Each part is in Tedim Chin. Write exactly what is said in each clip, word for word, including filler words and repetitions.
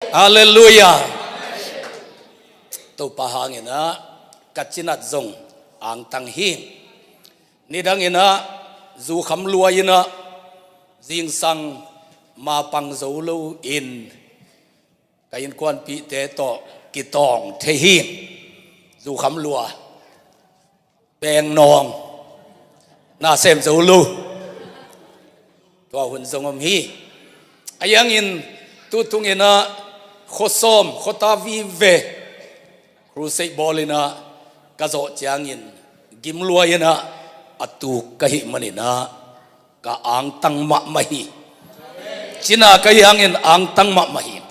Halleluiah. Topa hangin ah ka cinat zong angtang hi. Nidangin ah zukham lua in ah zingsang mapang zo lo in ka innkuanpihte tawh kitawng thei hi. Zukham lua, peng nawng, na sem zo lo, tua hun zong om hi. Ahi hangin tu tungin ah khuasawm, khuata vive, crusade bawl in ah ka zawh ciangin gim lua in ah a tuk ka hih manin ah ka angtang mahmah hi. Cina ka hih hangin angtang mahmah hi.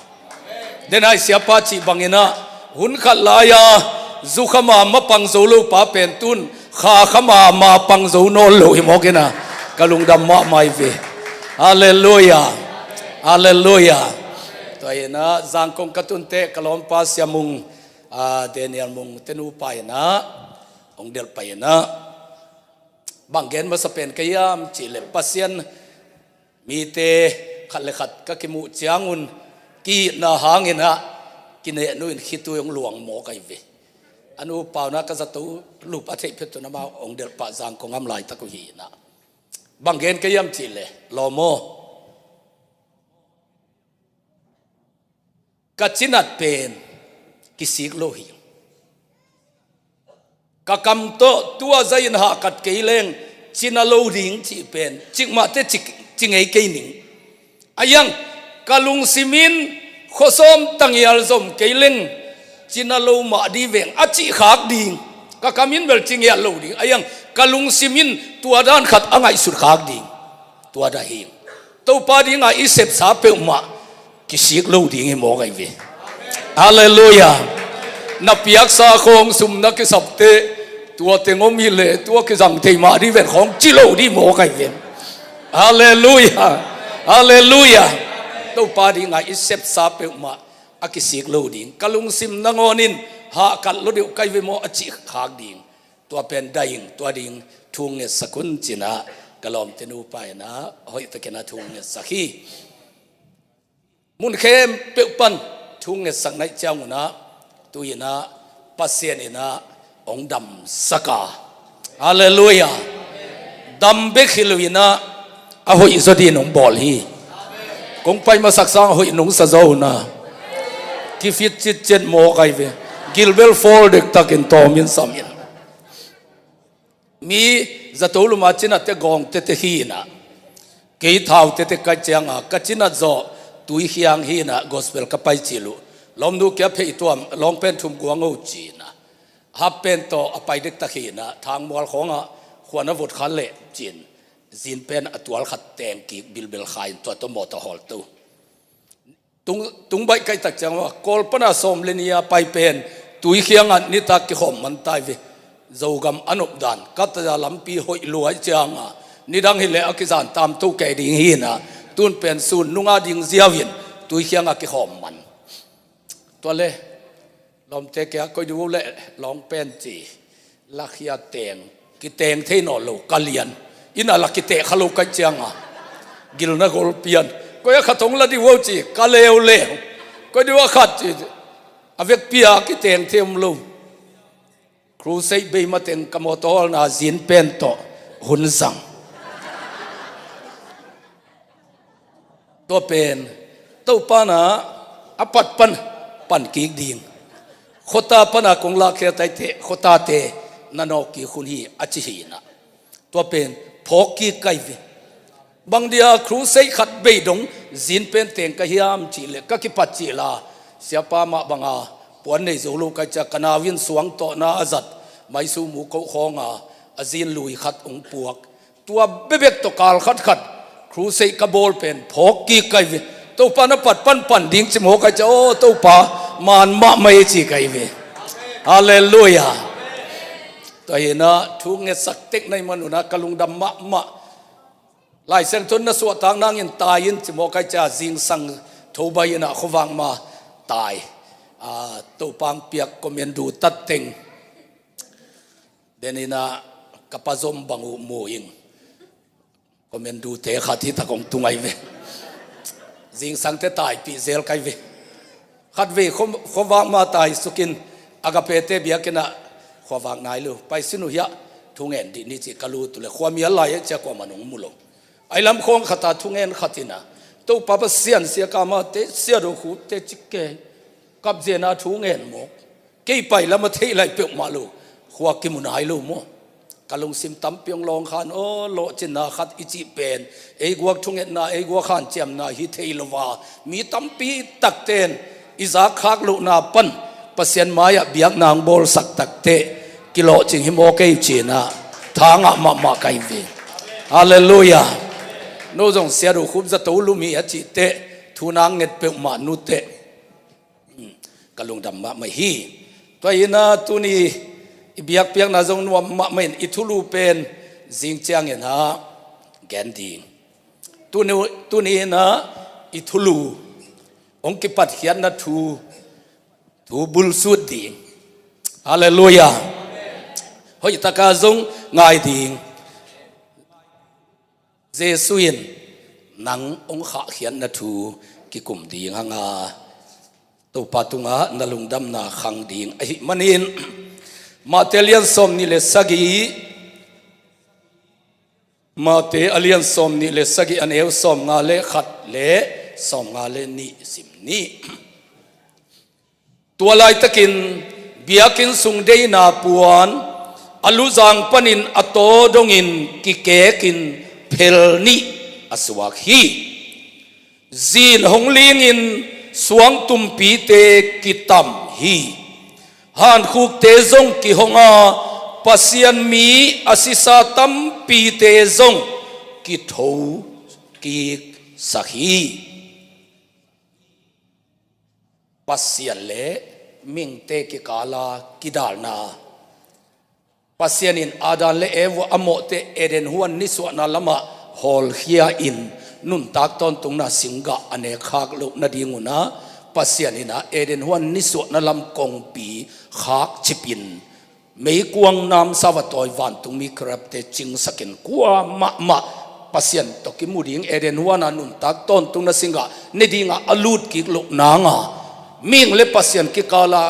Denai siapa cih bangin ah hun khat lai-a zukham a mapang zo lo pa pen tun khakham a mapang zo nawn lo hi mawk in ah ka lungdam mahmah hi ve. Halleluiah. Halleluiah. Tua in ah Zangkong ka tun teh ka lawmpa Sia Mung, ah, Daniel Mung te nupa in ah hong delh pai in ah bang gen masa pen ka hiam cih leh Pasian mite khat le khat ka kimuh ciangun ki-itna hangin ah kinehnu in khitui hong luang mawk ahi ve. A nupa un ah ka zato lup a theih phet un amau hong delh pah Zangkong a om laitak uh hi in ah bang gen ka hiam cih leh lawm aw, ka cinat pen kisik lo hi. Ka kam tawh tua zah in hahkat kei leng cina lo ding cih pen cikmah teh ci, ci ngei kei ning. Ahi hang ka lungsim in khuasawm tangial zom kei leng cina lo mah ding veng a cih khak ding. Ka kam in bel ci ngiat lo ding. Ahi hang ka lungsim in tua dan khat a ngaihsut khak ding. Tua dah hi. Topa dingah i sepsa peuhmah kisik lo ding hi mawk ahi ve. Halleluiah. Na piaksa khawng sum na kisapte tua teng om hileh tua kizang thei mah ding ven khawng ci lo ding mawk ahi ve. Halleluiah. Halleluiah. Topa dingah i sepsa peuhmah a kisik lo ding. Ka lungsim nangawn in hahkat lo deuh ka hi ve maw a cih khak ding. Tua pen daing, tua ding thu ngetsak un ci-in ah ka lawmte nupa in ah hoihtakin ah thu ngetsak hi. Mun khempeuh pan thu ngetsak naih ciangun ah tu-in ah Pasian in ah hong damsak a. Halleluiah. Dam bek hi lo-in ah a hoih zaw dingin hong bawl hi. Kong pai masak sang a hoih nungsa zaw un ah kifit citciat mawk ahi ve. Gilbel fawl dektakin tawm in sam in. Mi zato lum a cinat teh gawng tete hi-in ah kei thau tete ka hih ciangah ka cinat zawh Tuikhiang hi-in ah gospel ka pai cil uh. Lawmnu kia phei tuam, lawng pen thum guang o ci-in ah. Hap pen tawh a pai dektak hi-in ah Thangmual khawngah khuan a vot kha leh ci-in zin pen a tual khat teng kik bilbel kha-in tua tawh mawtaw hawl to. Tung, tung baih kaihtak ciang a Kawl pana sawm le nih a pai pen Tuikhiangah nitak kikhawm man ta hi ve. Zogam a nopdan Kattaya lampi hoih lua ahih ciangah nidang hileh a kizan tamto kei ding hi-in ah tun pen sun nunga ding ziau-in Tuikhiangah kikhawm man. Tua le lawmte kia koi ding uh leh lawng pen ci lakhia teng kiteng thei nawn lo ka lian. Inn ah la kiteh kha lo ka hih ciangah gilna gol pian. Koi a khat hong la ding uh ci ka leuleu. Koi ding uh a khat ci a vekpi-a kiteng thei om lo. Crusade bei mateng ka mawtaw hawlna zin pen tawh hun zang. Tua pen Topa in ah a pat pan pan kik ding. Khuata pana kong lakhia taiteh khuatate na nawk kik hun hi a ci hi-in ah tua pen phawk kik ka hi ve. Bang dia crusade khat bei dong zin pen teng ka hiam cih leh ka kipat cil a siapa mah banga puan nei zo lo ka hih ciang ka nau in suang tawhna a zat maisu mu koh khawnga a zin lui khat hong puak. Tua bebek tawh kal khatkhat crusade ka bawl pen phawk kik ka hi ve. Topa na pat panpan ding ci mawk ka hih ciang aw Topa man mahmah hi ci ka hi ve. Halleluiah. Tua hi-in ah thu ngetsak tek na hih manun ah ka lungdam mahmah. Lai Siangtho in na suahtak nangin tai in ci mawk ka hih ciang zingsang thobai in ah khuavak ma tai. Ah, Topa hong piak commando tatteng den in ah ka pa zom bang uh mu ing. Commando te khat hi tak hong tung ahi ve. Zingsang teh taipih zel ka hi ve. Khatvei khuavak mah tai sukin Agape te biakinn ah khuavak nai lo, pai sin uh hiah, thu ngen dih ni ci ka lut uh leh khuamial lai ah cia kuamah nong mu lo. Ai lam khawng khat ah thu ngen khat in ah, Topa Pasian, Sia Kam Mate, Sia Do Khup te ci kei, kapzia na thu ngen mawk. Kei pai lam a theih lai peuhmah lo, khua kimu nai lo maw? Ka lungsim tampi hong lawng khan aw, lawhcinna khat i cih pen, ei guak thungetna, ei guak hanciamna hi thei lo a, mi tampi takten i zak khak lohna pan Pasian mai-ah biakna hong bawlsak takteh kilawhcing hi maw kei ci-in ah tha ngah mahmah ka hi ve. Halleluiah. No zong Sia Do Khup zato lum hi a cihteh thu nang nget peuhmah nuteh ka lungdam mahmah hi. Tua hi-in ah tuni i biakpiakna zong nuam mahmah in i thulu pen zing ciangin ah gen ding. Tuni, tuni in ah i thulu hong kipatkhiatna thu, thu bulsut ding. Halleluiah. Hoih taka zong ngai ding. Jesu in nang hong khahkhiatna thu kikum ding hang a, Topa tungah na lungdamna khang ding ahih manin, Mate lian sawmnih le sagih, Mate a lian sawmnih le sagih, a neu sawmnga le khat le sawmnga le nih sim ni. Tua laitakin biakinn sung deihna puan a luzang panin a taw dongin kikekin phel nih a suak hi. Zin hong lingin suang tumpite kitam hi. Hankhukte zong kihong a, Pasian mi a sisa tampite zong kitho kiksak hi. Pasian le mihingte kikala kidalna. Pasian in Adam le Eva a mawhte Eden huan nisuahna lamah hawlkhia in nuntak tawntungna singgah a nekkhak loh nadingun ah, Pasian in ah Eden huan nisuahna lam kongpi khakcipin meikuang namsau a tawi vantungmi kherubte cingsakin kua mahmah Pasian tawh kimu ding Eden huana nuntak tawntungna singgah ne dinga a lut kik loh nanga, mihing le Pasian kikala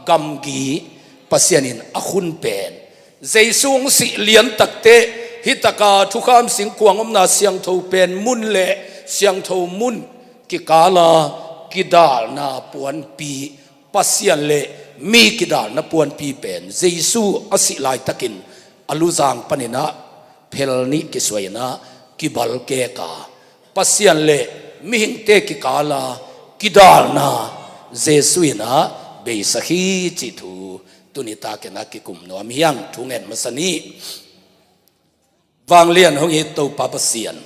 gamgi Pasian in a khun pen, Jesu hong sih liantakte hih taka thukham singkuang omna siangtho pen mun le siangtho mun kikala kidalna puanpi, Pasian le mi kidalna puanpi pen Jesu a sih laitakin a luzang panin ah phel nih kisuai in ah kibalkek a, Pasian le mihingte kikala kidalna Jesu in ah beisak hi cih thu tuni takin ah kikum nuam hi hang. Thu ngen masa ni. Vanglian hong it Topa Pasian,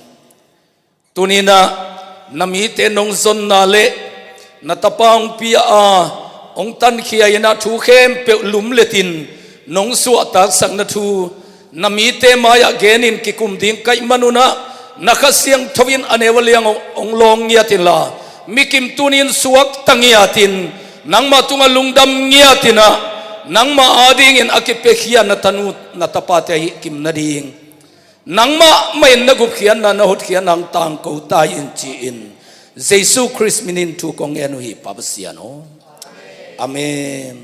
tuni in ah na mite nong zonna le na tapa hong pia a, hong tankhia in ah thu khempeuh lumletin nong suahtaksakna thu na mite mai-ah genin kikum ding ka hih manun ah, na Kha Siangtho in a neu a liang hong, hong lawng ngiat inla, mi kim tuni in suakta ngiatin nangmah tungah lungdam ngiat in ah, nangmah adingin a kipiakhia na tanu na tapate ahi kim nading, nangmah mah in na gupkhiatna na hotkhiatna hong tangko ta in ci-in Jesu Khrist minin thu kong ngen uh hi, Pa Pasian aw. Amen.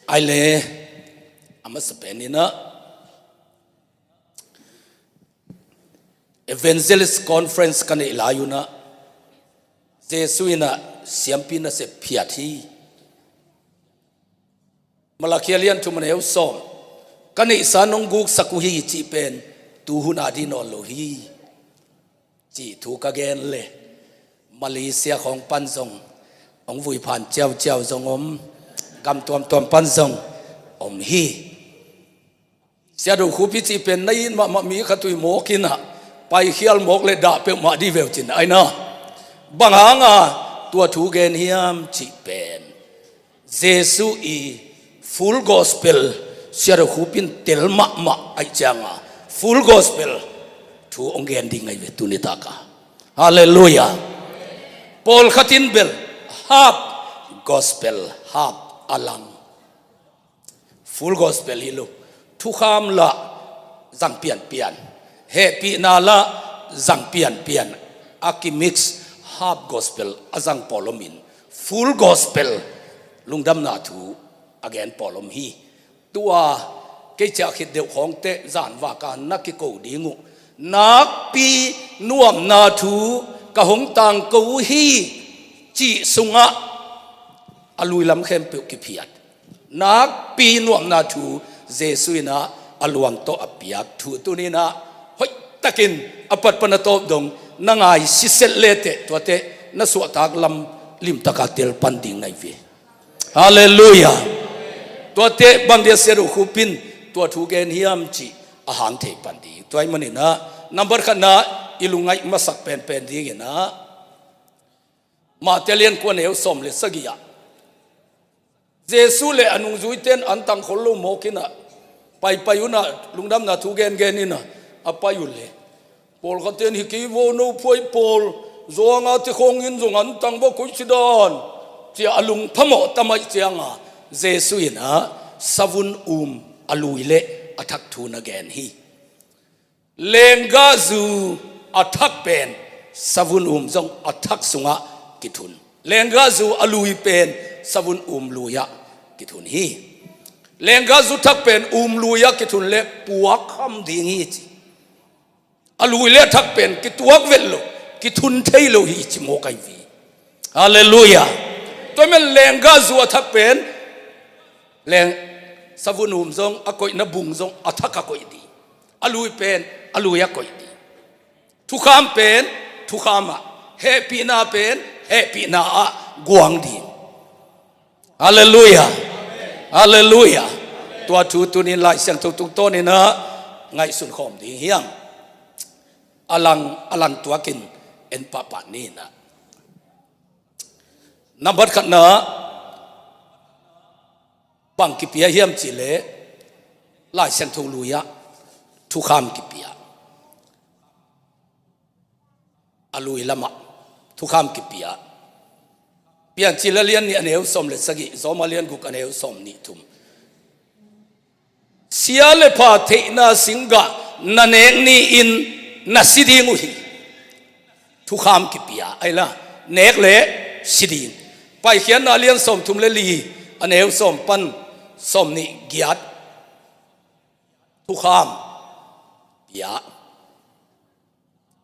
Ai le, a masa pen in ah Evangelist Conference ka neih lai un ah Jesu in ah siampi nasep phiat hi. Malakhia lian thum a neu sawm, ka neihsa nong guksak uh hi cih pen tu hun a ding nawn lo hi, cih thu ka gen le, Malaysia khawng pan zong hong vuiphan ciauciau zong om, gam tuamtuam pan zong om hi. Sia Do Khup i cih pen na it mahmah mi khat uh hi mawk in ah, paikhial mawk le dah peuhmah dih veu cin ai na. Bang hanga tua thu gen hiam cih pen, Jesu i Full Gospel Sia Do Khup in tel mahmah ahih cianga Full Gospel thu hong gen ding ahi ve tuni taka. Halleluiah. Pawlkhat in bel half gospel, half a lang. Full Gospel hi lo. Thukham lah zang pianpian, hehpihna lah zang pianpian, a kimix, half gospel a zang pawl om in, full gospel lungdamna thu a gen pawl om hi. Tua kei ciah khit deuh khawngte zanvak a na kiko ding uh. Nakpi nuamna thu ka hong tangko uh hi cih sungah a lui lam khempeuh kiphiat. Nakpi nuamna thu Jesuh in ah a luang tawh a piak thu tuni in ah hoihtakin a pat pan a tawp dong na ngai siset leteh tuate na suahtak lam limtaka tel pan ding na hi ve. Halleluiah. Tuate bang dia siat uh khupin tua thu gen hiam cih a hang thei pan ding. Tua ahih manin ah nambat khatna i lungngaih masak penpen dingin ah Mate lian kua neu sawm le sagih ah Jesuh le a nungzuite in an tang khol lo mawk in ah, paipai un ah, lungdamna thu gengen in ah a pai uh leh, pawlkhatte in, "Hi kei vo, no phuai pawl, zuanga te khawngin zong an tang vo, koi ci dan?" ci-a a lungphamawh tam ahih cianga Jesuh in ah savun um a lui le a thak thu na gen hi. Lenggahzu a thak pen savun um zong a thak sungah kithun. Lenggahzu a lui pen savun um lui-ah kithun hi. Lenggahzu thak pen um lui-ah kithun le puak kham ding hi ci. A lui le a thak pen kituak vet lo, kithun thei lo hi ci mawk ahi ve. Halleluiah. Tua ahih manin lenggahzu a thak pen leng, savun um zong a koihna bung zong a thak a koih ding. A lui pen a lui a koih ding. Thukham pen thukham ah, hehpihna pen hehpihna ah guang ding. Halleluiah. Halleluiah. Tua thu tunin Lai Siangtho tungtawnin ah ngaihsun khawm ding hi hang. A lang, a lang tuakin en pahpah ni in ah. Nambat khatna bang kipia hiam cih leh Lai Siangtho lui-ah thukham kipia. A lui lamah thukham kipia. Piancil a lian nih a neu sawm le sagih, Rom a lian guk a neu sawm nih thum. Sia le pha theihna singgah na nek ni-in na si ding uh hi. Thukham kipia, ahi la, nek le si ding. Paikhiatna a lian sawm thum le li a neu sawm pan sawm nih giat. Thukham pia.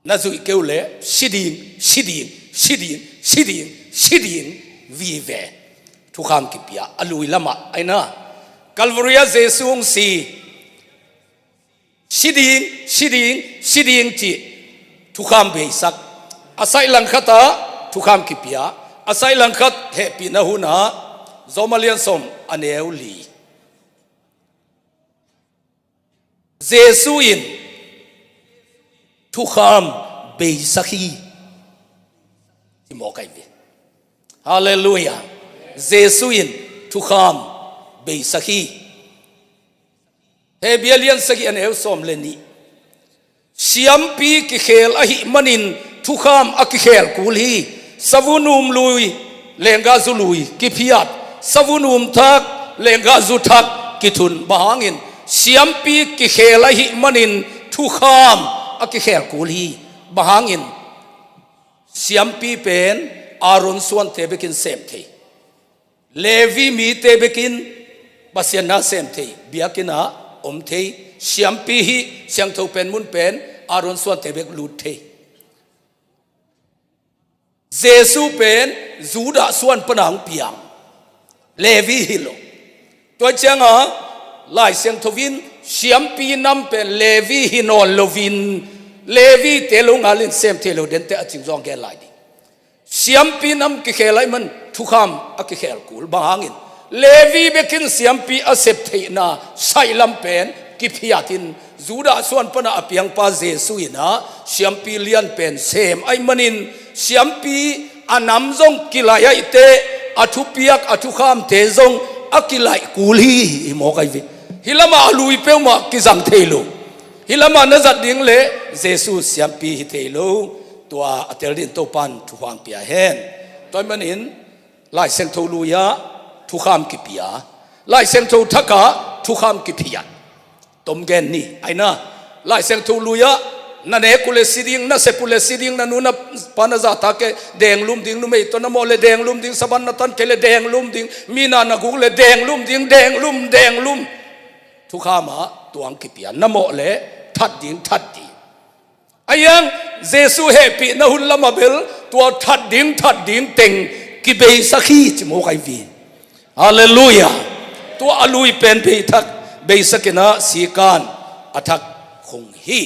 Na zuih kei uh leh si ding, si ding, si ding, si ding, si ding vive. Thukham kipia, a lui lamah ahi na. Calvary ah Jesuh hong si. Si ding, si ding, si ding cih thukham beisak. A saih langkhat ah thukham kipia. A saih langkhat hehpihna hun ah Rom a lian sawm a neu li. Jesuh in thukham beisak hi. Ci mawk ahi ve. Halleluiah. Jesuh in thukham beisak hi. Hebru a lian sagih a neu sawm le nih. Siampi kikhel ahih manin thukham a kikhel kul hi. Savun um lui, lenggahzu lui kiphiat. Savun um thak, lenggahzu thak kithun. Bang hangin? Siampi kikhel ahih manin thukham a kikhel kul hi. Bang hangin? Siampi pen Aaron suante bekin sem thei. Levi mite bekin Pasian na sem thei, biakinn ah om thei. Siampi hi, siangtho pen mun pen Aaron suante bek lut thei. Jesuh pen Judah suan pana hong piang, Levi hi lo. Tua cianga Lai Siangtho in siampi nam pen Levi hi nawn loin, Levi te lo ngalin sem thei lo dente a cing zong gen lai ding. Siampi nam kikhel ahih man thukham a kikhel kul. Bang hangin? Levi bekin siampi a sep theihna saih lam pen kiphiatin Judah suan pana a piangpa Jesuh in ah siampi lian pen sem ahih manin siampi a nam zong kilaih ahih teh a thupiak a thukhamte zong a kilaih kul hi, hi mawk ahi ve. Hih lamah a lui peuhmah kizang thei lo. Hih lamah na zat ding leh Jesuh siampi hi thei lo. Tua a tel dingin Topan thupha hong pia hen. Tua ahih manin Lai Siangtho lui-ah thukham kipia, Lai Siangtho thakah thukham kiphiat. Tom gen ni, ahi na. Lai Siangtho lui-ah Na nek uh le si ding, na sep uh le si ding, na nu na pa na zahtak kei le denglum ding, numei tawh na mawh le denglum ding, saban na tan kei le denglum ding, mi na na guk le denglum ding, denglum, denglum. Thukham ah tuang kipia, na mawh le that ding, that ding. Ahi hang Jesu hehpihna hun lamah bel tua that ding, that ding teng kibeisak hi ci mawk ahi ve. Halleluiah. Tua a lui pen bei thak, beisak in ah sikan a thak khong hi.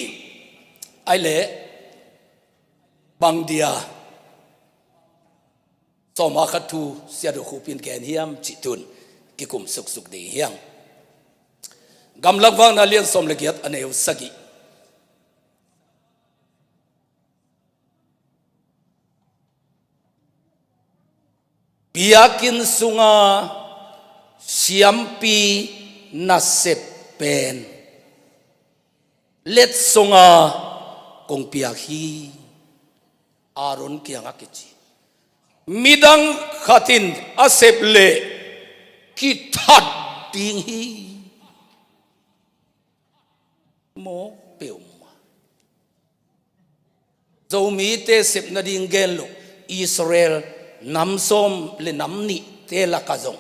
Ahih leh bang dia sawma khat thu Sia Do Khup in gen hiam cih tun kikum suksuk ding hi hang. Gamlak Vakna lian sawm le giat, a neu sagih. Biakinn sunga siampi nasep pen letsonga kong piak hi. Aaron kiangah kici. Midang khat in a sep leh kithat ding hi. Mawk peuhmah. Zomite sep nading gen loh, Israel nam sawm le nam nihte lakah zong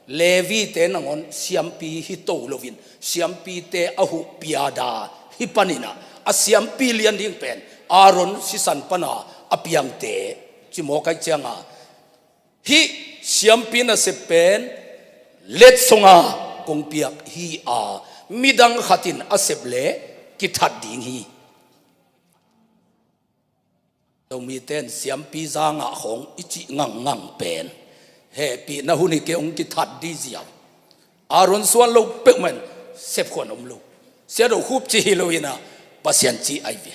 Levite nangawn siampi hi to loin, siampite a huh piada hi panin ah, a siampi lian ding pen Aaron sisan pana a piangte ci mawk ahih ciangin, hih siampi nasep pen letsonga kong piak hi a, midang khat in a sep leh kithat ding hi. Zomite in siampi zangah khawng i cih ngangngang pen hehpihna hun hi kei, hong kithat ding ziau. Aaron suan lo peuhmah in sepkhuan om lo. Sia Do Khup ci hi lo in ah, Pasian ci ahi ve.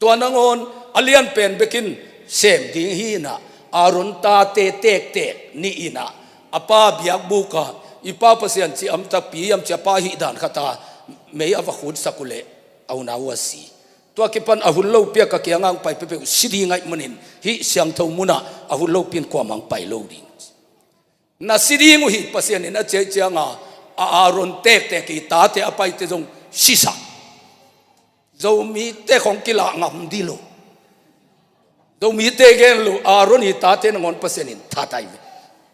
Tua nangawn a lianpen bekin sem ding hi in ah, Aaron tate tektek nih in ah, a pa biakbuk ah, i pa Pasian cih om takpi hiam ci a, a pa hih dan khat a mei a va khutsak uh leh a unau a si. Tua kipan a hun lopi a ka kiangah hong pai peuhpeuh si ding ahih manin, hih siangtho munah a hun lopi in kuamah hong pai lo ding. Na si ding uh hi, Pasian in a ci ahih ciangin, a Aaron tektek i tate a paite zong sisak. Zomite khawng kilah ngam ding lo. Zomite gen lo, Aaron i tate nangawn Pasian in that ahi ve.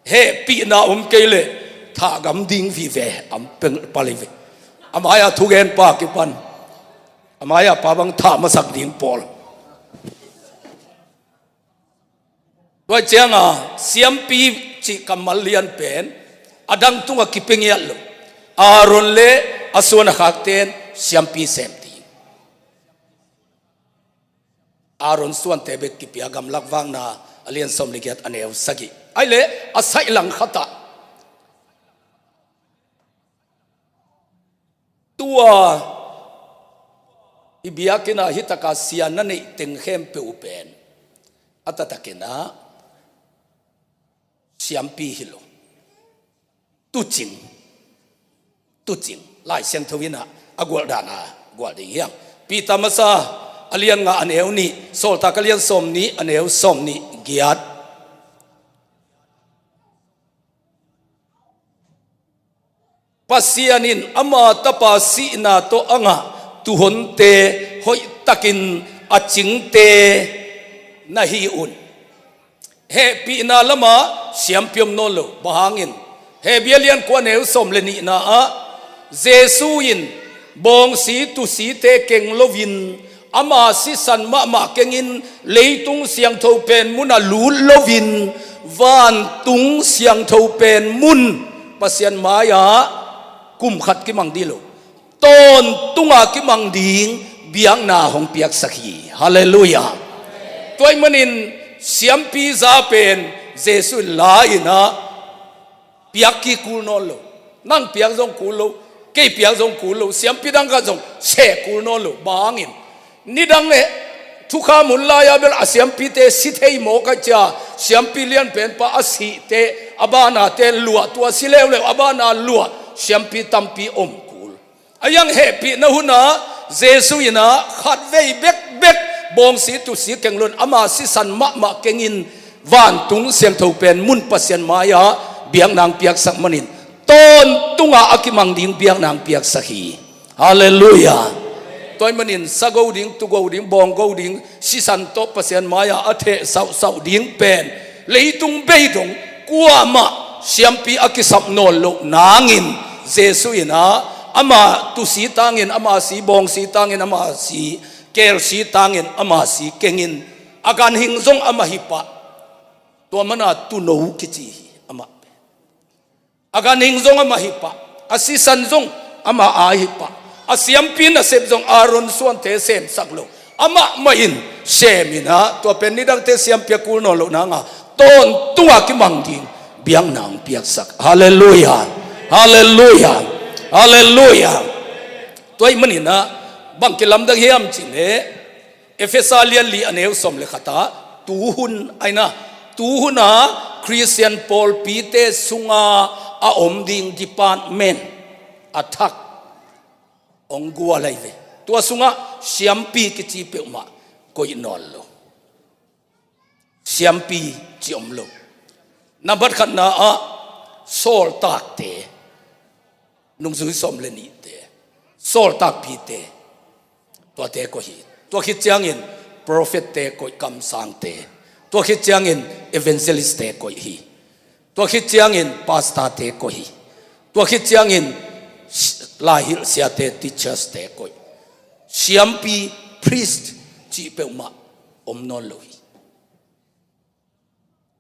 Hehpihna om kei leh thah gam ding vive, a peng pal ahi ve. A mai-ah thugenpa kipan, a mai-ah pa bang thah masak ding pawl. Tua ciangin siampi cih kammal lian pen a dang tungah kipia ngiat lo. Aaron le a suan a khakte in siampi sem ding. Aaron suante bek kipia, Gamlak Vakna a lian sawm le giat, a neu sagih. Ahih leh a saih langkhat ah tua i biakinn ah hih taka sia na neih teng khempeuh pen a taktakin ah siampi hi lo. Tuucing, tuucing, Lai Siangtho in ah a gualh dan a gualh ding hi hang. Peter Masa a lian nga, a neu nih, Sawltak a lian sawm nih, a neu sawm nih giat. Pasian in ama tapa sihna tawh a ngah tuuhonte hoihtakin a cingte na hi un. Hehpihna lamah siampi om nawn lo. Bang hangin? Hebru a lian kua, a neu sawm le nihna ah, Jesu in bawngsi tuusite keng loin, ama sisan mahmah kengin, leitung siangtho pen munah lut loin, vantung siangtho pen mun Pasian mai-ah kum khat kimang ding lo, tawntunga kimang ding biakna hong piaksak hi. Halleluiah. Tua ahih manin siampi za pen Jesu in la in ah piak kik kul nawn lo. Nang piak zong kul lo, kei piak zong kul lo, siampi dang khat zong seh kul nawn lo. Bang hangin? Nidang leh thukham hun lai-ah bel a siampite si thei mawk a, cia siampi lianpen pa a sihte, a bana te luah, tua si leuleu a bana luah siampi tampi om kul. A yang hehpihna hunah Jesu in ah khatvei bekbek bawngsi tuusi keng loin, ama sisan mahmah kengin, vantung siangtho pen mun Pasian mai-ah biakna hong piaksak manin, tawntunga a kimang ding biakna hong piaksak hi. Halleluiah. Tua ahih manin sago ding, tugo ding, bawnggo ding, sisan tawh Pasian mai-ah a theh sauhsauh ding pen leitung bei dong kuamah siampi a kisap nawn loh nangin Jesu in ah, ama tusi tangin ama si, bawngsi tangin ama si, kelsi tangin ama si kengin, a ganhing zong amah hi pah. Tua mana tuuno kici hi amah. A ganhing zong amah hi pah, a sisan zong amah a hi pah, a siampi nasep zong Aaron suante semsak lo, amah mah in sem in ah, tua pen nidangte siampi a kul nawn loh nanga tawntunga kimang ding biakna hong piaksak. Halleluiah. Halleluiah. Halleluiah. Tua ahih manin ah bang kilamdang hiam cih leh, Efesa lian li a neu sawm le khat ah, tuhun aina, tuhun a Khristian pawlpite sunga a om ding department a thak hong gual ahi ve. Tua sungah siampi kici peuhmah koih nawn lo. Siampi ci om lo. Nambat khatna ah sawltakte, nungzui sawm le nihte, sawltakpite, tuate koih hi. Tua khit ciangin prophet-te koih, kamsangte. Tua khit ciangin evangelist-te koih hi. Tua khit ciangin pastor-te koih hi. Tua khit ciangin laihilh siate, teachers-te koih. Siampi, priest cih peuhmah om nawn lo hi.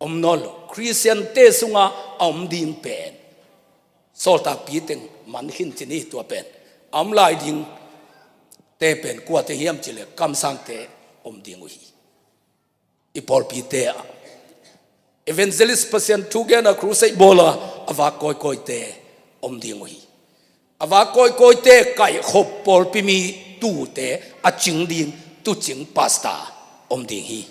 Om nawn lo. Khristiante sunga a om ding pen sawltakpi teng man khin ci ni. Tua pen a om lai dingte pen kuate hiam cih leh kamsangte om ding uh hi. I pawlpite ah evangelist, Pasian thu gen a, crusade bawl a, a vak kawikawite om ding uh hi. A vak kawikawite kaihkhop pawlpi mi tuute a cing ding tuucing, pastor om ding hi.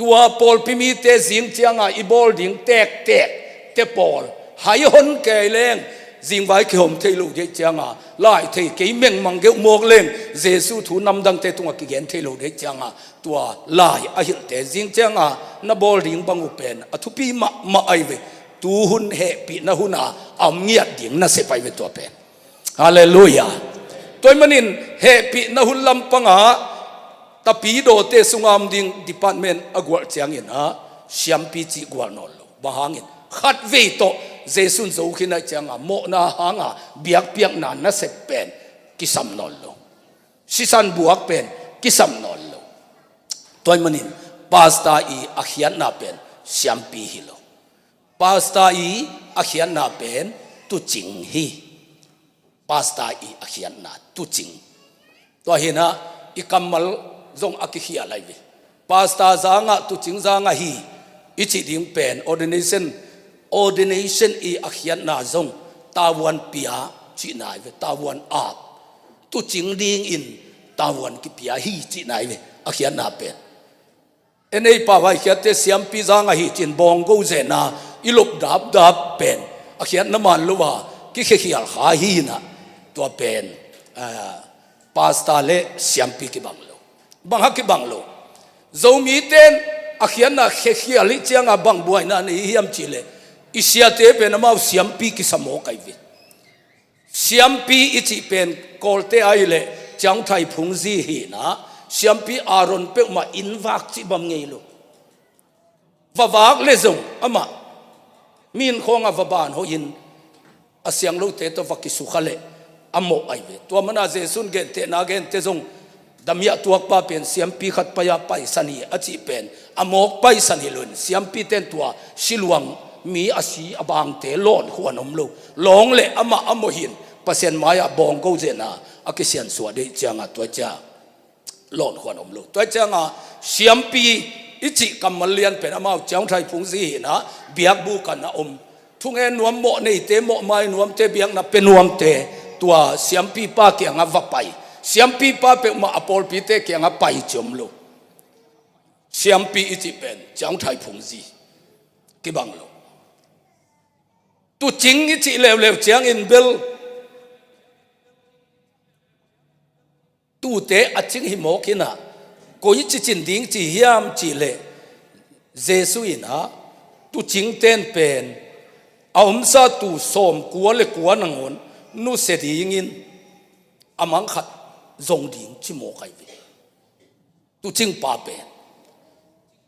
Tua pawlpi mite zing cianga i bawl ding tektek te pawl hai hon kei leng, zingvai kihawm thei lo deih cianga, lai thei kei mengmang geuh mawk leng, Jesu thu namdangte tungah kigen thei lo deih cianga, tua lai a hilhte zing cianga na bawl ding bang uh pen a thupi mahmah ahi ve. Tuhun hehpihna huna a om ngiat ding nasep ahi ve tua pen. Halleluiah. Tua ahih manin hehpihna hun lampangah tapidawte sunga om ding department a gualh ciangin ah siampi cih gualh nawn lo. Bang hangin? Khatvei tawh Jesu in zo khin ahih cianga mawhna hanga biakpiakna nasep pen kisam nawn lo. Sisan buak pen kisam nawn lo. Tua ahih manin pastor i a khiatna pen siampi hi lo. Pastor i a khiatna pen tuucing hi. Pastor i a khiatna tuucing. Tua hi-in ah i kammal zong a kikhial ahi ve. Pastor zangah, tuucing zangah hi i cih ding pen ordination, ordination i a khiatna zong tavuan pia cihna ahi ve, tavuan ap. Tuucing dingin tavuan kipia hi cihna ahi ve, a khiatna pen. Ei pau haikhiatte siampi zangah hi cin bawnggo zenna i lop dapdap pen a khiatna man lo a kikhekhial kha hi-in ah, tua pen, ah, pastor le siampi kibang lo. Bang hang kibang lo? Zomite in a khiatna khekhial hi cianga bang buaina nei hiam cih leh i siate pen amau siampi kisa mawk ahi ve. Siampi i cih pen Kawlte ahih leh Ciangthai phungzi hi-in ah, siampi Aaron peuhmah inn vak cih bang ngei lo. Va vak leh zong amah mi inn khawngah va ban hoihin a siang lote tawh va kisukha leh a mawh ahi ve. Tua mana Jesu in gentehna gente zong, damiah tuakpa pen siampi khat pai-a paisan hi a cih pen a mawk paisan hi lo-in, siampite in tua siluang mi a si a bangte lawn khuan om lo. Lawng leh amah a mawh hi-in Pasian mai-ah bawnggo zenna a kisiansuah deih cianga tua cia lawn khuan om lo. Tua cianga siampi i cih kammal lian pen amau Ciangthai phungzi hi-in ah biakbuk ah na om. Thungen nuam, mawh neite, mawh mai nuamte, biakna pia nuamte, tua siampipa kiangah va pai. Siampipa peuhmah a pawlpite kiangah pai ci om lo. Siampi i cih pen Ciangthai phungzi kibang lo. Tuucing i cih leuleu ciangin bel tuute a cing hi mawk hi-in ah, koici cin ding ci hiam cih leh, Jesu in ah tuucingte in pen a omsa tuu sawmkua le kua nangawn nusia dingin a mang khat zong ding ci mawk ahi ve. Tuucing pa pen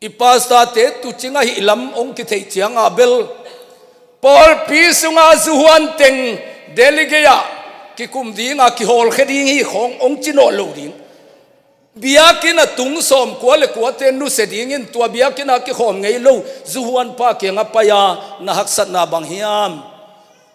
i pastor-te tuucing ahih lam hong kitheih ciangah bel pawlpi sungah zuhuan teng delegate ah kikum dingah kihawlkhia ding hi khawng hong ci nawn lo ding. Biakinn a tung sawmkua le kuate nusia dingin tua biakinn ah kikhawm ngei lo zuhuanpa kiangah pai-a, na haksatna bang hiam?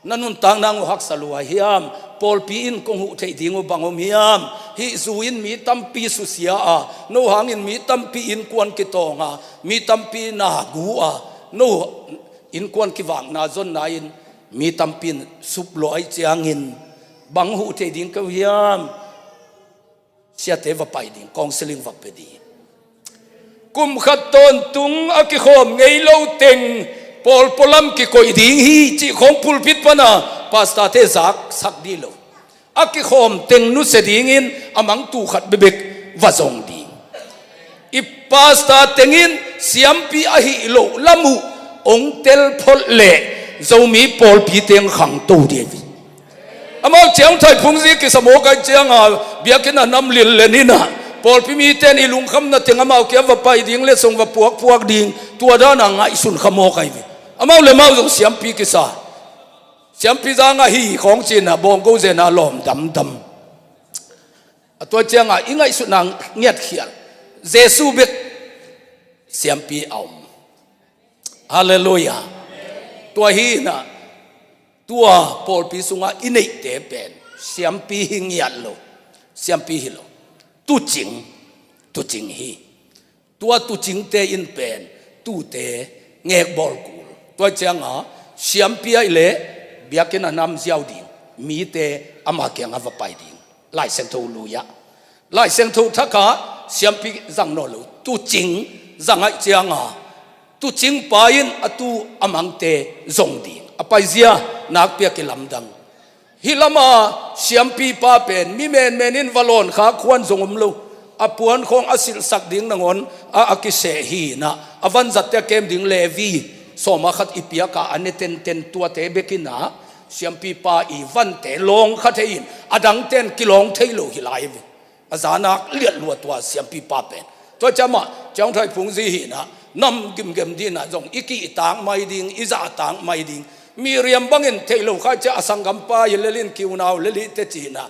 Na nuntakna uh haksa lua hiam? Pawlpi in kong huh theih ding uh bang om hiam? Hih zu in mi tampi susia a, no hangin mi tampi innkuan kitawng a, mi tampi na gu a, no innkuan kivakna zonna in mi tampi in sup lua ahih ciangin bang huh thei ding ka uh hiam? Siate va pai ding, counseling va pia ding. Kum khat tawntung a kikhawm ngei lo teng pawlpi lam kikoih ding hi cih khawng pulpit pana pastor-te zaksak dih lo. A kikhawm teng nusia dingin a mang tuu khat bekbek va zong ding. I pastor teng in siampi ahih loh lam uh hong telpholh leh Zomi pawlpi teng khangto ding hi. Amau ciang thaiphungzi kisa mawk ahih cianga biakinn a nam lillen inah pawlpi mite in i lungkhamna teng amau kia va pai ding leh song va puakpuak ding, tua dana ngaihsun kha mawk ahi ve. Amau le amau zong siampi kisa, siampi zanga hi khawng cinah bawngko zena lawm damdam. A tua cianga i ngaihsutna ngiatkhial, Jesu bek siampi a om. Halleluiah. Tua hinah tua pawlpi sungah i neihte pen siampi hi ngiat lo, siampi hi lo. Tuucing, tuucing hi. Tua tuucingte in pen tuute ngekbawl kul. Tua cianga siampi ahih leh biakinn a nam ziau ding, mite ama kiangah va pai ding. Lai Siangtho lui-ah, Lai Siangtho thakah siampi zang nawn lo, tuucing zang ahih cianga tuucing pa in a tuu a mangte zong ding. A paizia nakpi a kilamdang. Hih lama siampipa pen mi menmen in va lawn khak huan zong om lo. A puan khawng a silhsak ding nangawn a, a kiseh hinah a vanzatte a kem ding Levi sawma khat i piaka a ne tenten tuate bekinah siampipa i vante lawng kha thei in a dangten kilawng thei lo hi lai ve. A zanak liat lua tua siampipa pen. Tua ciamah ciangthai phungzi hinah nam gimgem dinah zong i kihtak mai ding, i zahtak mai ding. Miriam bangin theih lo khai cia a sanggampa hi lelin kiunau lelihte cinah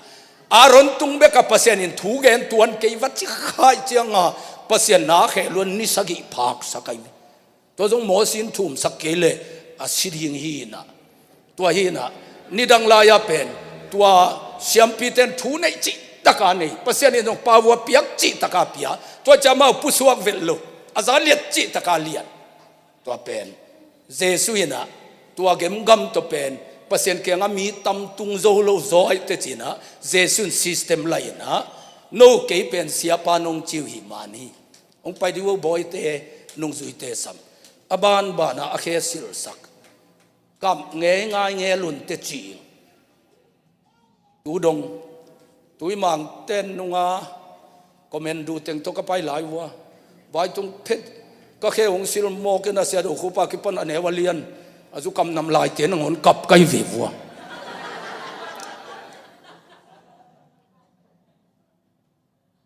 Aaron tung beka Pasian in thu gen tuan kei va ci khai cianga Pasian na kheh luan ni sagih phaksak ahi. Tua zong Moses in thumsak kei leh a si ding hinah. Tua hinah nidang lai-a pen tua siampite in thu neih cihtaka nei, Pasian in zong pau a piak cihtaka pia. Tua ciamah pusuak velh lo, a za liat cihtaka liat. Tua pen Jesu inah tua gemgam tawh pen Pasian kiangah mi tam tung zo lo zaw ahih teh cinah Jesu in system la inah no kei pen siapa nong ci uh hi man hi. Hong pai dih uh bawite, nungzuite sam. A banbanah a khe silhsak. Kap ngeingai ngelun teci. Tu dong, tui mangten nunga comment duh teng tawh ka pai lai uh a, vaitung phet ka khe hong sil mawk in a sia do khupa kipan a neu a lian a zu kam nam laite nangawn kap kai ve uh a.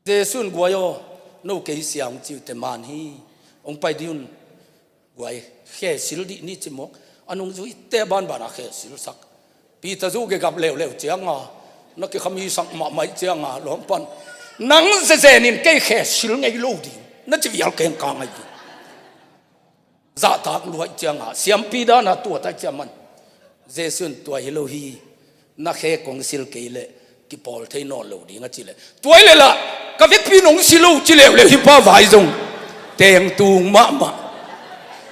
Jesu in guai aw, no kei sia hong ci uh teh man hi. Hong pai dih un. Guai, khe sil dih ni ci mawk. A nungzuite banbanah khe silsak. Peter zu gegap leuleu cianga na kikhamisak mahmah cianga lawmpan, nang zezen in kei khe sil ngei lo ding na ci vial kengkang ahi ding. Zahtak luaih cianga siampi dana tuat ahih ciaman Jesu in tua hi lo hi. Na khe kong sil kei leh kipawl thei nawn lo ding a ci leh, tua hi leh lah ka vekpi nong sil lo ci leuleu hi pa vai zong tengtung mahmah.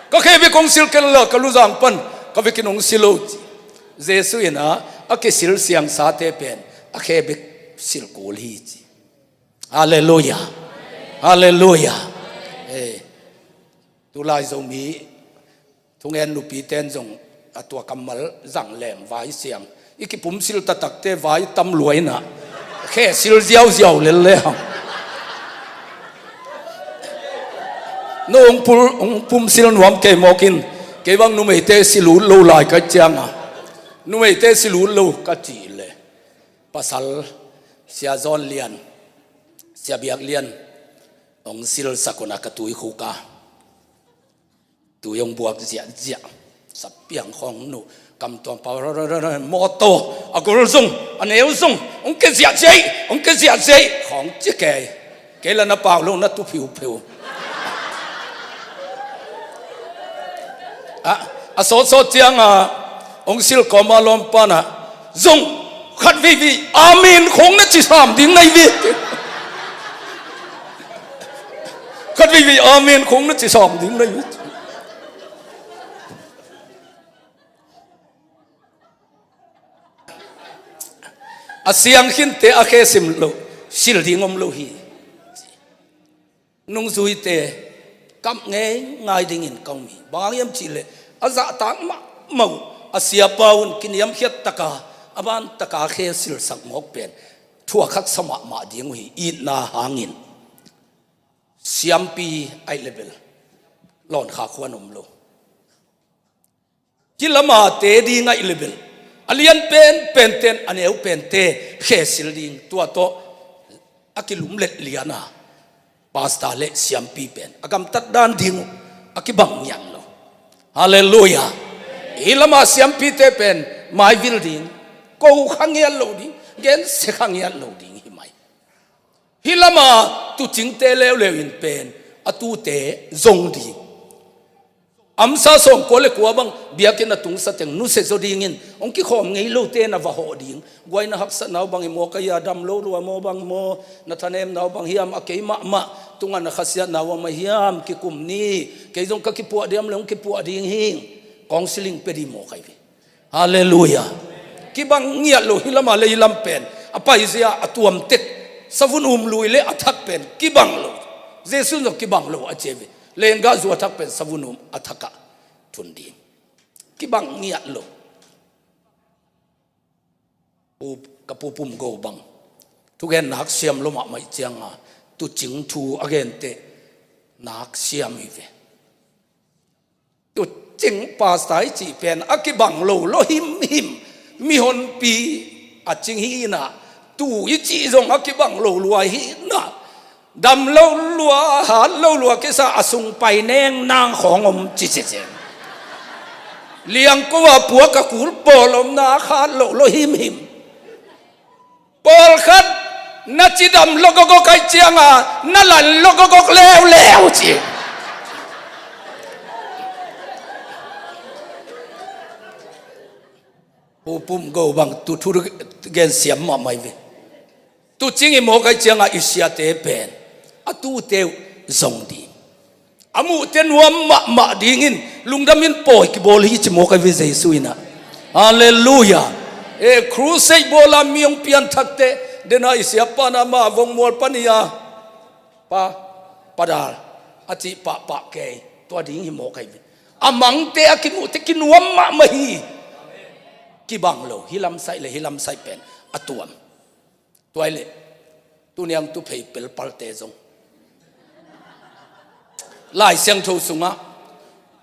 Ka khe bek kong sil kei leh lah ka luzang pan ka vekpi nong sil lo ci. Jesu inah a kisil siangsate pen a khe bek sil kul hi ci. Halleluiah. Halleluiah. Eh, tulai Zomi thungen nupite in zong a tua kammal zang leng vai siang. I kipumsil taktakte vai tam lua inah khe sil ziauziau lel le hang. No hong pul, hong pumsil nuam kei mawk in, kei bang numeite sil ut lo lai ka cianga numeite sil ut lo ka cih leh, pasal Sia Zawn Lian Sia Biak Lian hong silsak un a ka tuikhuk a tui hong buak ziahziah. Sapiang khawng nuh, kam tuam pau, mawtaw a gul zung, a neu zung, hong ke ziahziah, hong ke ziahziah khawng ci kei. Kei la na pau lo, na tu phiupheu. A, a sawtsawt ciang a hong sil kawm a lawmpa na zong khat veivei amen khawng na ci sam ding na hi ve. Khat veivei amen khawng na ci sam ding na hi ve. A siang khinte a khe sim lo, sil ding om lo hi. Nungzuite, kap ngeingai dingin ka um hi. Bang hang hiam cihleh a zahtak mahmah uh, a siapa un kiniamkhiat taka, a ban taka khe silsak mawk pen thuakhaksa mahmah ding uh hi, itna hangin. Siampi ahih leh bel Lawnkha khuan om lo. Hih lama te ding ahih leh bel a lian penpente in a neu pente khe sil ding, tua tawh a kilumlet lian a, pastor le siampi pen a gamtat dan ding uh a kibang ngiat lo. Halleluiah. Hih lama siampite pen maivil ding, ko kha ngiat lo ding, gensia kha ngiat lo ding hi mai. Hih lama tuucingte leuleu in pen a tuute zong ding. Amsa sawmkua le kua bang biakinn a tungsa teng nusia zaw dingin hong kikhawm ngei lote na va hawh ding. Guai na haksatna uh bang hi maw, ka hia dam lo lua maw, bang maw, na thanemna uh bang hiam, a kei mahmah tungah na khasiatna uh a mah hiam, kikum ni. Kei zong ka kipuah diam le hong kipuah ding hing. Counseling pia ding maw kai ve. Halleluiah. Kibang ngiat lo, hih lama le hih lam pen a paizia a tuam tek. Savun um lui le a thak pen kibang lo. Jesu zong kibang lo a ci ve. Lenggahzu a thak pen savun um a thakah thun ding. Kibang ngiat lo. Pu, ka Pu Pum Go bang thugen nak siam lo mahmah ih cianga tuucing thu a genteh nak siam hi ve. Tuucing pastor i cih pen a kibang lo lo himhim. Mihonpi a cing hi inah, tuu i cih zong a kibang lo lua hi inah. Dam lo lua, hat lo lua kisa a sung pai neng nang khawng om ci ci ci. Liangko a puak a kul pawl omna khat lo lo himhim. Pawlkhat na cidam logogok aih cianga na lan logogok leuleu ci. Pu Pum Go bang tu thu gen siam mahmah hi ve. Tuucing i mawk aih cianga i siate pen a tuute uh zong ding. A muhte nuam mahmah dingin lungdamin pawi kibawl hi ci mawk aih ve Jesu inah. Halleluiah. E, crusade bawla mi hong pianthakte dena i siapa na ma vongmual pani a pa, padal a cih pahpah kei, tua ding hi mawk aih ve. A mangte a kimuhte kinuam mahmah hi. Kibang lo, hih lamsaih le hih lamsaih pen a tuam. Tuai leh tuniang tuphei pelpalte zong Lai Siangtho sungah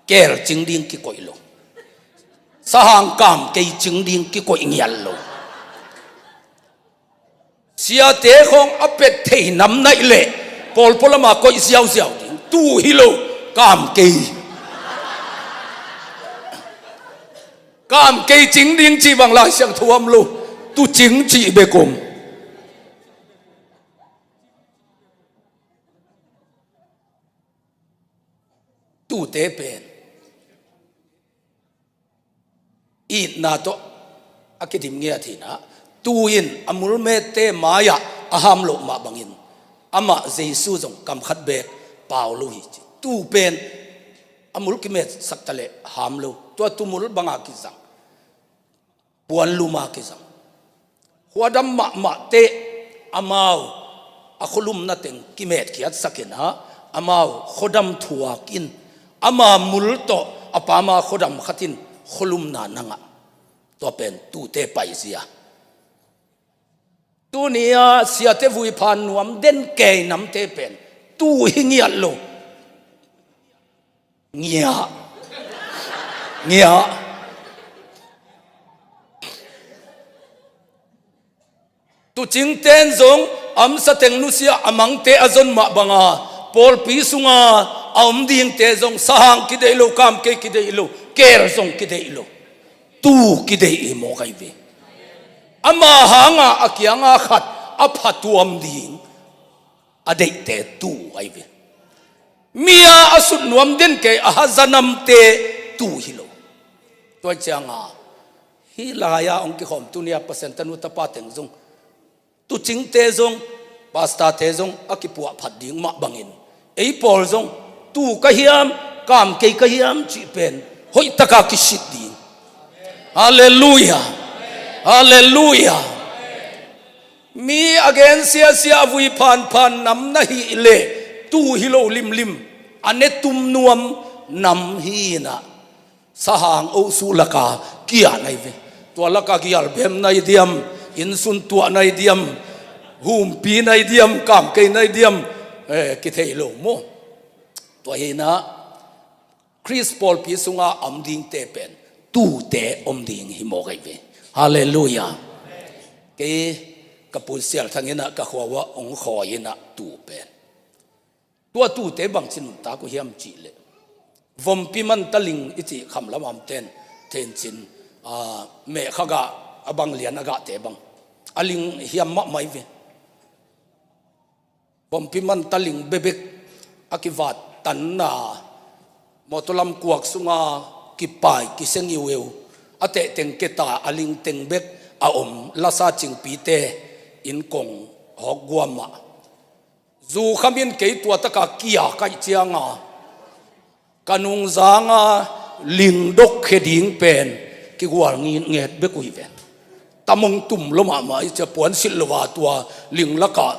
keel cing ding kikoih lo. Sahang kam kei cing ding kikoih ngiat lo. Siate khawng a pet thei nam naih leh pawlpaw lama koih ziauziau ding. Tuu hi lo, kam kei. Kam kei cing ding cih bang Lai Siangtho om lo, tuucing cih bek om. Tuute pen itna tawh a kidim ngiat hi inah, tuu in a mulmette mai-ah a ham loh mah bangin amah Jesu zong kam khat bek pau lo hi ci. Tuu pen a mul kimetsak taleh ham lo, tua tuu mul banga kizang, puanluma kizang. Khuadam mahmahte amau a khualumna teng kimetkhiatsak inah, amau khuadam thuak in, ama mul tawh a pama khuadam khat in khualumna na ngah. Tua pen tuute paizia. Tuni-a siate vuiphan nuam den kei namte pen tuu hi ngiat lo. Ngiah. Ngiah. Tuucingten zong A omsa teng nusia a mangte a zon mah banga pawlpi sunga a om dingte zong sahang kideih lo, kamkei kideih lo, keel zong kideih lo, tuu kideih hi mawk ahi ve. Ama hanga a kianga khat a phatuam ding a deihte tuu ahi ve. Mi a a sut nuam den kei a haza namte tuu hi lo. Tua cianga hih lai-a hong kikhawm tunia Pasian tanu tapa teng zong, tuucingte zong, pastorte zong a kipuah phat ding mah bangin ei pawl zong tuu ka hiam, kamkei ka hiam cih pen hoihtaka kisit ding. Halleluiah. Halleluiah. Mi a gen siasia a vui phanphan nam na hih leh tuu hi lo limlim, a ne tum nuam nam hi inah sahang ohsuh laka kiah nai ve. Tua laka gial bem nai diam, innsun tuah nai diam, humpi nai diam, kamkei nai diam, eh, kithei lo maw? Tua hinah Khrist pawlpi sunga a om dingte pen tuute om ding hi mawk ahi ve. Halleluiah. Kei ka pu Sial Thang inah ka khua uah hong khawi inah tuu pen, tua tuute bangci nuntak uh hiam cihleh, vompi manta ling i cih khamlam a omten, thencin, ah, mehkha gah, a bang lian a gahte bang, a ling hiam mahmah hi ve. Vompi manta ling bebek a kivat tanna, mawtaw lam kuak sunga kipai kisia ngiueu, a tehteng keta a ling teng bek a om lasa cingpite innkong hawk guam ah, zu khamin kei tua taka kia kaih cianga ka nungzanga ling dok khia ding pen kigual ngitnget bek uh hi ven. Tam hong tum lo mahmah i cia, puan silh lo a tua ling lakah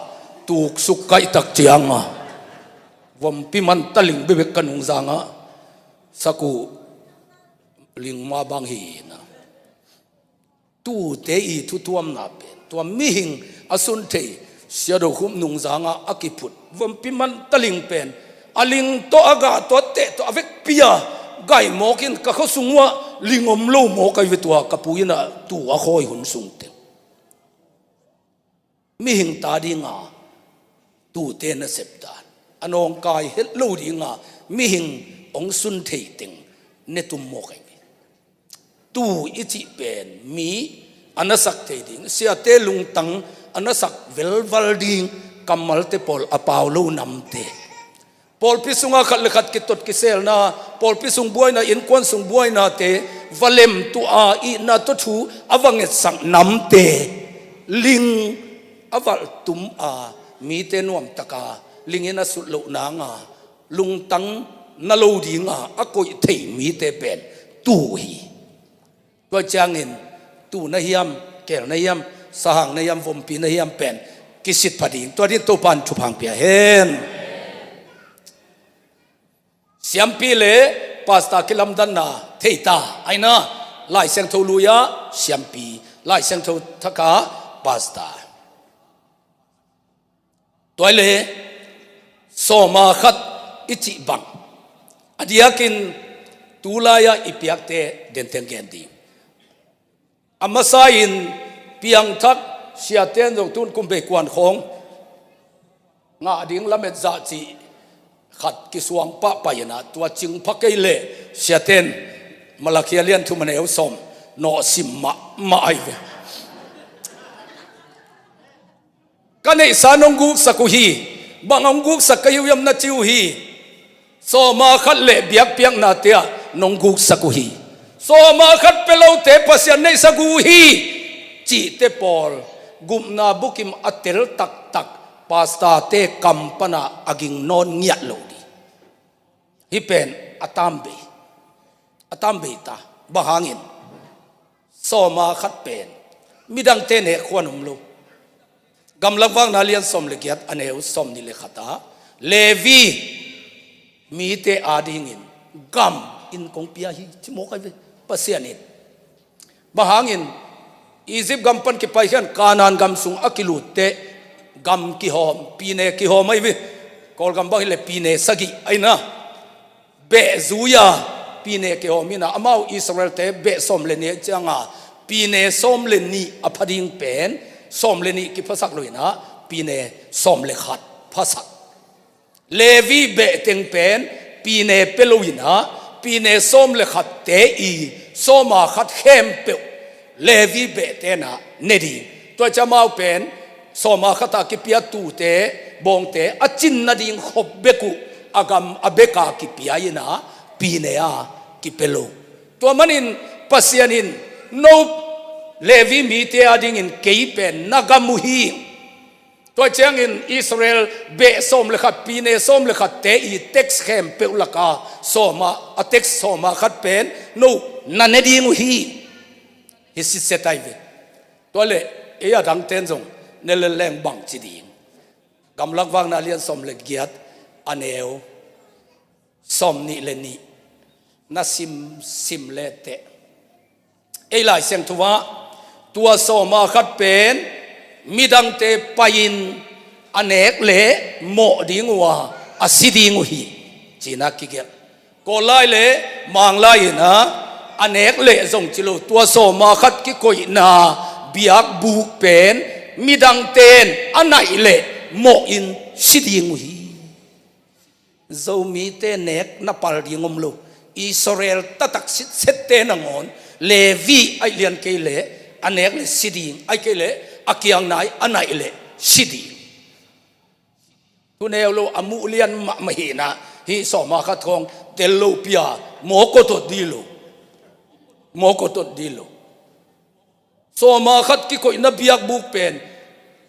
tuksuk kaihtak cianga vompi manta ling bebek ka nungzanga sak uh ling ma bang hi na. Tuute i thutuamna pen tua mihing a sun thei Sia Do Khup nungzanga a kiphut vompi manta ling pen a ling tawh a gah tawh a teh tawh a vekpi a gaih mawkin ka khuasung uah ling om lo mawk ahi ve. Tua ka pu inah tuu a khawi hun sung teng mihing ta dinga tuute nasep dan a nawngkai het lo dinga mihing hong sun thei teng ne tum mawk ahi ve. Tuu i cih pen mi a na sak thei ding, siate lungtang a na sak velval ding kammalte pawl a pau lo namte, pawlpi sunga khat le khat kitot kiselna, pawlpi sung buaina, innkuan sung buainate va lemtuh a, itna tawh thu a va ngetsak namte ling a valh tum a, mite nuamtaka lingin a sut loh nanga lungtang na lo dinga a koih thei mite pen tuu hi. Tua ciangin tuu na hiam, keel na hiam, sahang na hiam, vompi na hiam pen kisit pha ding. Tua din Topan thupha hong pia hen. Siampi le pastor kilamdanna thei ta, aina Lai Siangtho lui-a siampi, Lai Siangtho thaka pastor. Tua le sawma khat i cih bang a diakin tulai-a i piakte genteng gen ding. A masa-in piangthak siaten zong tun kum bei kuan khawng ngah ding lamet zah cih khat kisuang pahpah inah tua cing pha kei leh siaten Malakhia lian thum a neu sawm nawhsim mahmah ahi ve. Ka neihsa nong guksak uh hi. Bang hong guksak ka hi uh hiam na ci uh hi. Sawma khat le biakpiaknate ah nong guksak uh hi. Sawma khat pia lote Pasian neihsa gu uh hi cihte pawl gupna bukim a tel taktak pastorte kam pana a ging nawn ngiat lo ding. Hih pen a tambei, a tambei ta. Bang hangin? Sawma khat pen midangte nek khuan om lo. Gamlak Vakna lian sawm le giat a neu sawm nih le khat ah Levi mite adingin gam in kong pia hi ci mawk ahi ve Pasian in. Bang hangin? Egypt gam pan kipai khian Kanaan gam sung a kilutte gam kihawm, pine kihawm ahi ve. Kawlgam bang hileh pine sagih aina. Beh zui-a pine kihawm inah amau Israel-te beh sawm le nih cianga pine sawm le nih a pha ding pen sawm le nih kiphasak lo inah pine sawm le khat phasak. Levi behteng pen pine pia lo in ah, pine sawm le khatte i sawma khat khempeuh Levi behte in ah ne ding. Tua ciang amau pen sawma khat a kipia tute, bawngte a cin nading khop bek uh a gam a bek a kipia in ah, pine a kipia lo. Tua manin Pasian in no Levi mite a dingin kei pen na gam uh hi. Tua ciangin Israel beh sawm le khat, pine sawm le khatte i tax khempeuh laka sawma, a tax sawma khat pen no na ne ding uh hi. Hi sitset ai ve. Tua le ei a dangten zong ne le leng bang ci ding. Gamlak Vakna lian sawm le giat, a neu sawm nih le nih na sim sim le teh, ei Lai Siangtho ah, tua sawma khat pen midangte pai-in a nek le mawh ding uh a, a si ding uh hi, ci-in ah kigelh. Kawl lai le Mang lai in ah, a nek le zong ci lo, tua sawma khat kikoihna biakbuk pen midangte in a naih le mawh in si ding uh hi. Zomite nek na pal ding om lo. Israel taktak sitsette nangawn, Levi aih lian kei leh a nek le si ding, aih kei leh a kiang nai a naih leh si ding. Thuneu lo a muh lian mahmah hi-in ah, hih sawma khat khawng tel lo pi-a mawk awt awt dih lo. Mawk awt awt dih lo. Sawma khat kikoihna biakbuk pen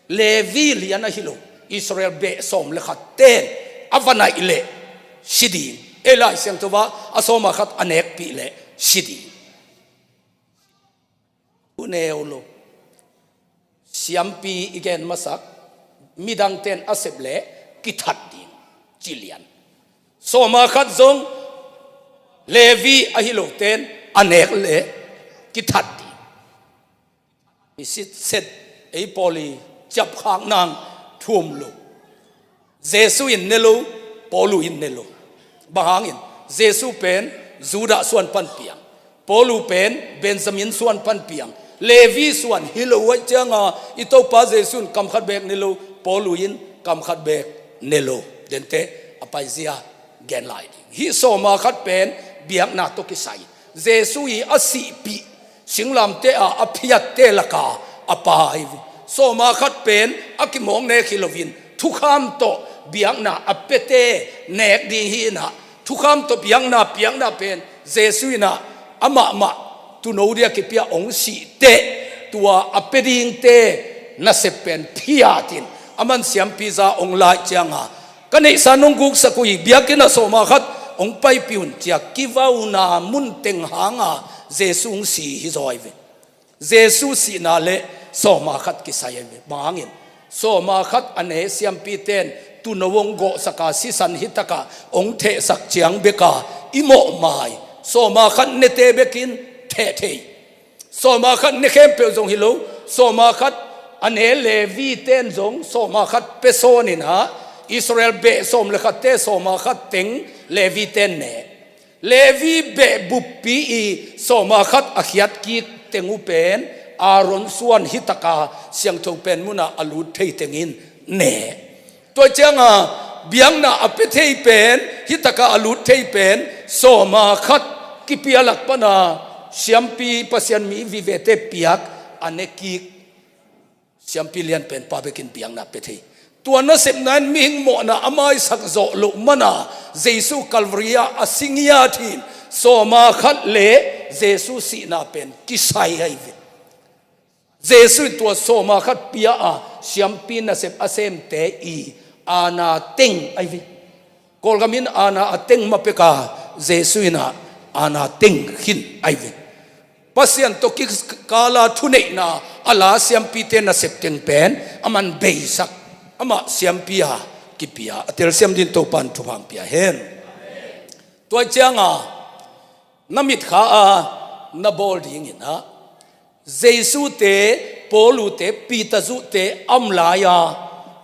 Levi lian ahi lo. Israel beh sawm le khatte in a va naih leh si ding. Ei Lai Siangtho ah, a sawma khat a nekpih leh si ding. Thuneu lo. Siampi i gen masak, midangte in a sep leh kithat ding, ci lian. Sawma khat zong Levi ahi lote in a nek leh kithat ding. Hi sitset, ei Paul i ciapkhak nang thu om lo. Jesu in ne lo, Paulu in ne lo. Bang hangin? Jesu pen Judah suan pan piang. Paulu pen Benjamin suan pan piang. Levi suan hi lo ahih ciangin i Topa Jesu in kam khat beek ne lo, Paulu in kam khat beek ne lo. Dente a paizia gen lai ding. Hih sawma khat pen biakna tawh kisai. Jesu i a sihpih singlamteh a a phiatte laka a pa hi ve. Sawma khat pen a kimawk nek hi loin thukham tawh biakna a piate nek ding hi-in ah, thukham tawh biakna piakna pen Jesu in ah amahmah tuuno dia kipia hong sih teh, tua a pia dingte nasep pen phiatin aman siampi za hong laih ciangin, ka neihsa nong guksak uh hi, biakinn ah sawma khat hong paipih un, ci-a kivauna mun teng hanga Jesu hong si hi zaw hi ve. Jesu sihna le sawma khat kisai hi ve. Bang hangin? Sawma khat a ne siampite in tuuno hong gawhsak a, sisan hitakah hong thehsak ciang beka i mawhmai. Sawma khat nete bekin theh thei. Sawma khat ne khempeuh zong hi lo, sawma khat a ne Levi-te in zong sawma khat pia sawn in ah, Israel beh sawm le khatte sawma khat teng Levi-te in ne. Levi beh buppi i sawma khat a khiat kik teng uh pen Aaron suan hitakah siangtho pen munah a lut thei tengin ne. Tua ciangin biakna a pia thei pen, hitakah a lut thei pen, sawma khat kipia lak pana siampi, Pasian mi vivete piak a ne kik siampi lian pen pa bekin biakna pia thei. Tua nasepna in mihing mawhna a maisak zawh loh mana Jesu Calvary ah a si ngiat hi-in, sawma khat le Jesu sihna pen kisai ahi ve. Jesu in tua sawma khat pia a siampi nasep a semte i aana teng ahi ve. Kawlgam in aana a teng ma peka, Jesu in ah aana teng khin ahi ve. Pasian tawh kikala thuneihna a la siampite nasep teng pen a man beisak, amah siampi a kipia a telsiam din Topan thupha pia hen. Tua ciangin na mitkha a na bawl dingin ah, Jesu-te, Paulu-te, Peter zuhte a om lai-a,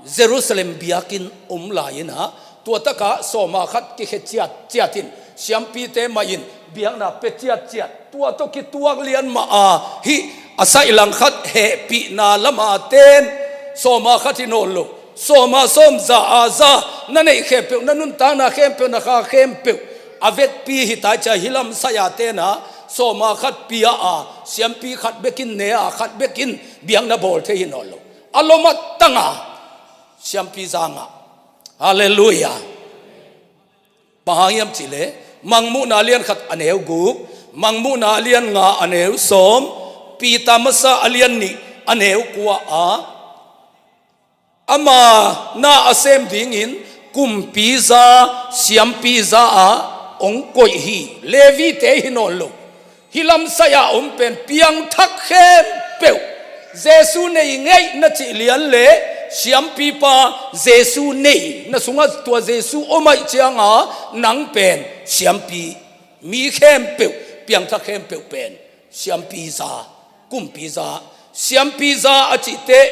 Jerusalem biakinn om lai-in ah, tua takah sawma khat kikhia ciatciat in, siampite mah in biakna pia ciatciat, tua tawh kituak lian mah a, hih a saih langkhat hehpihna lama ten sawma khat hi nawn lo. Sawma sawm, za a za, na neih khempeuh, na nuntakna khempeuh, na kha khempeuh a vekpi hi tai cia, hih lam sai-a tenah sawma khat pia a, siampi khat bekin ne a, khat bekin biakna bawl thei hi nawn lo. A lom a tang a, siampi za ngah. Halleluiah. Bang hang hiam cihleh, Mangmuhna a lian khat a neu guk, Mangmuhna a lian nga a neu sawm, Peter masa a lian nih a neu kua ah, ama na a sem dingin kumpi za, siampi za ah hong koih hi. Levite hi nawn lo. Hih lam sai-a om pen piangthak khempeuh, Jesu nei ngeih na cih lian le siampipa Jesu nei, na sungah tua Jesu om ahih cianga nang pen siampi. Mi khempeuh, piangthak khempeuh pen siampi za, kumpi za. Siampi za a cih teh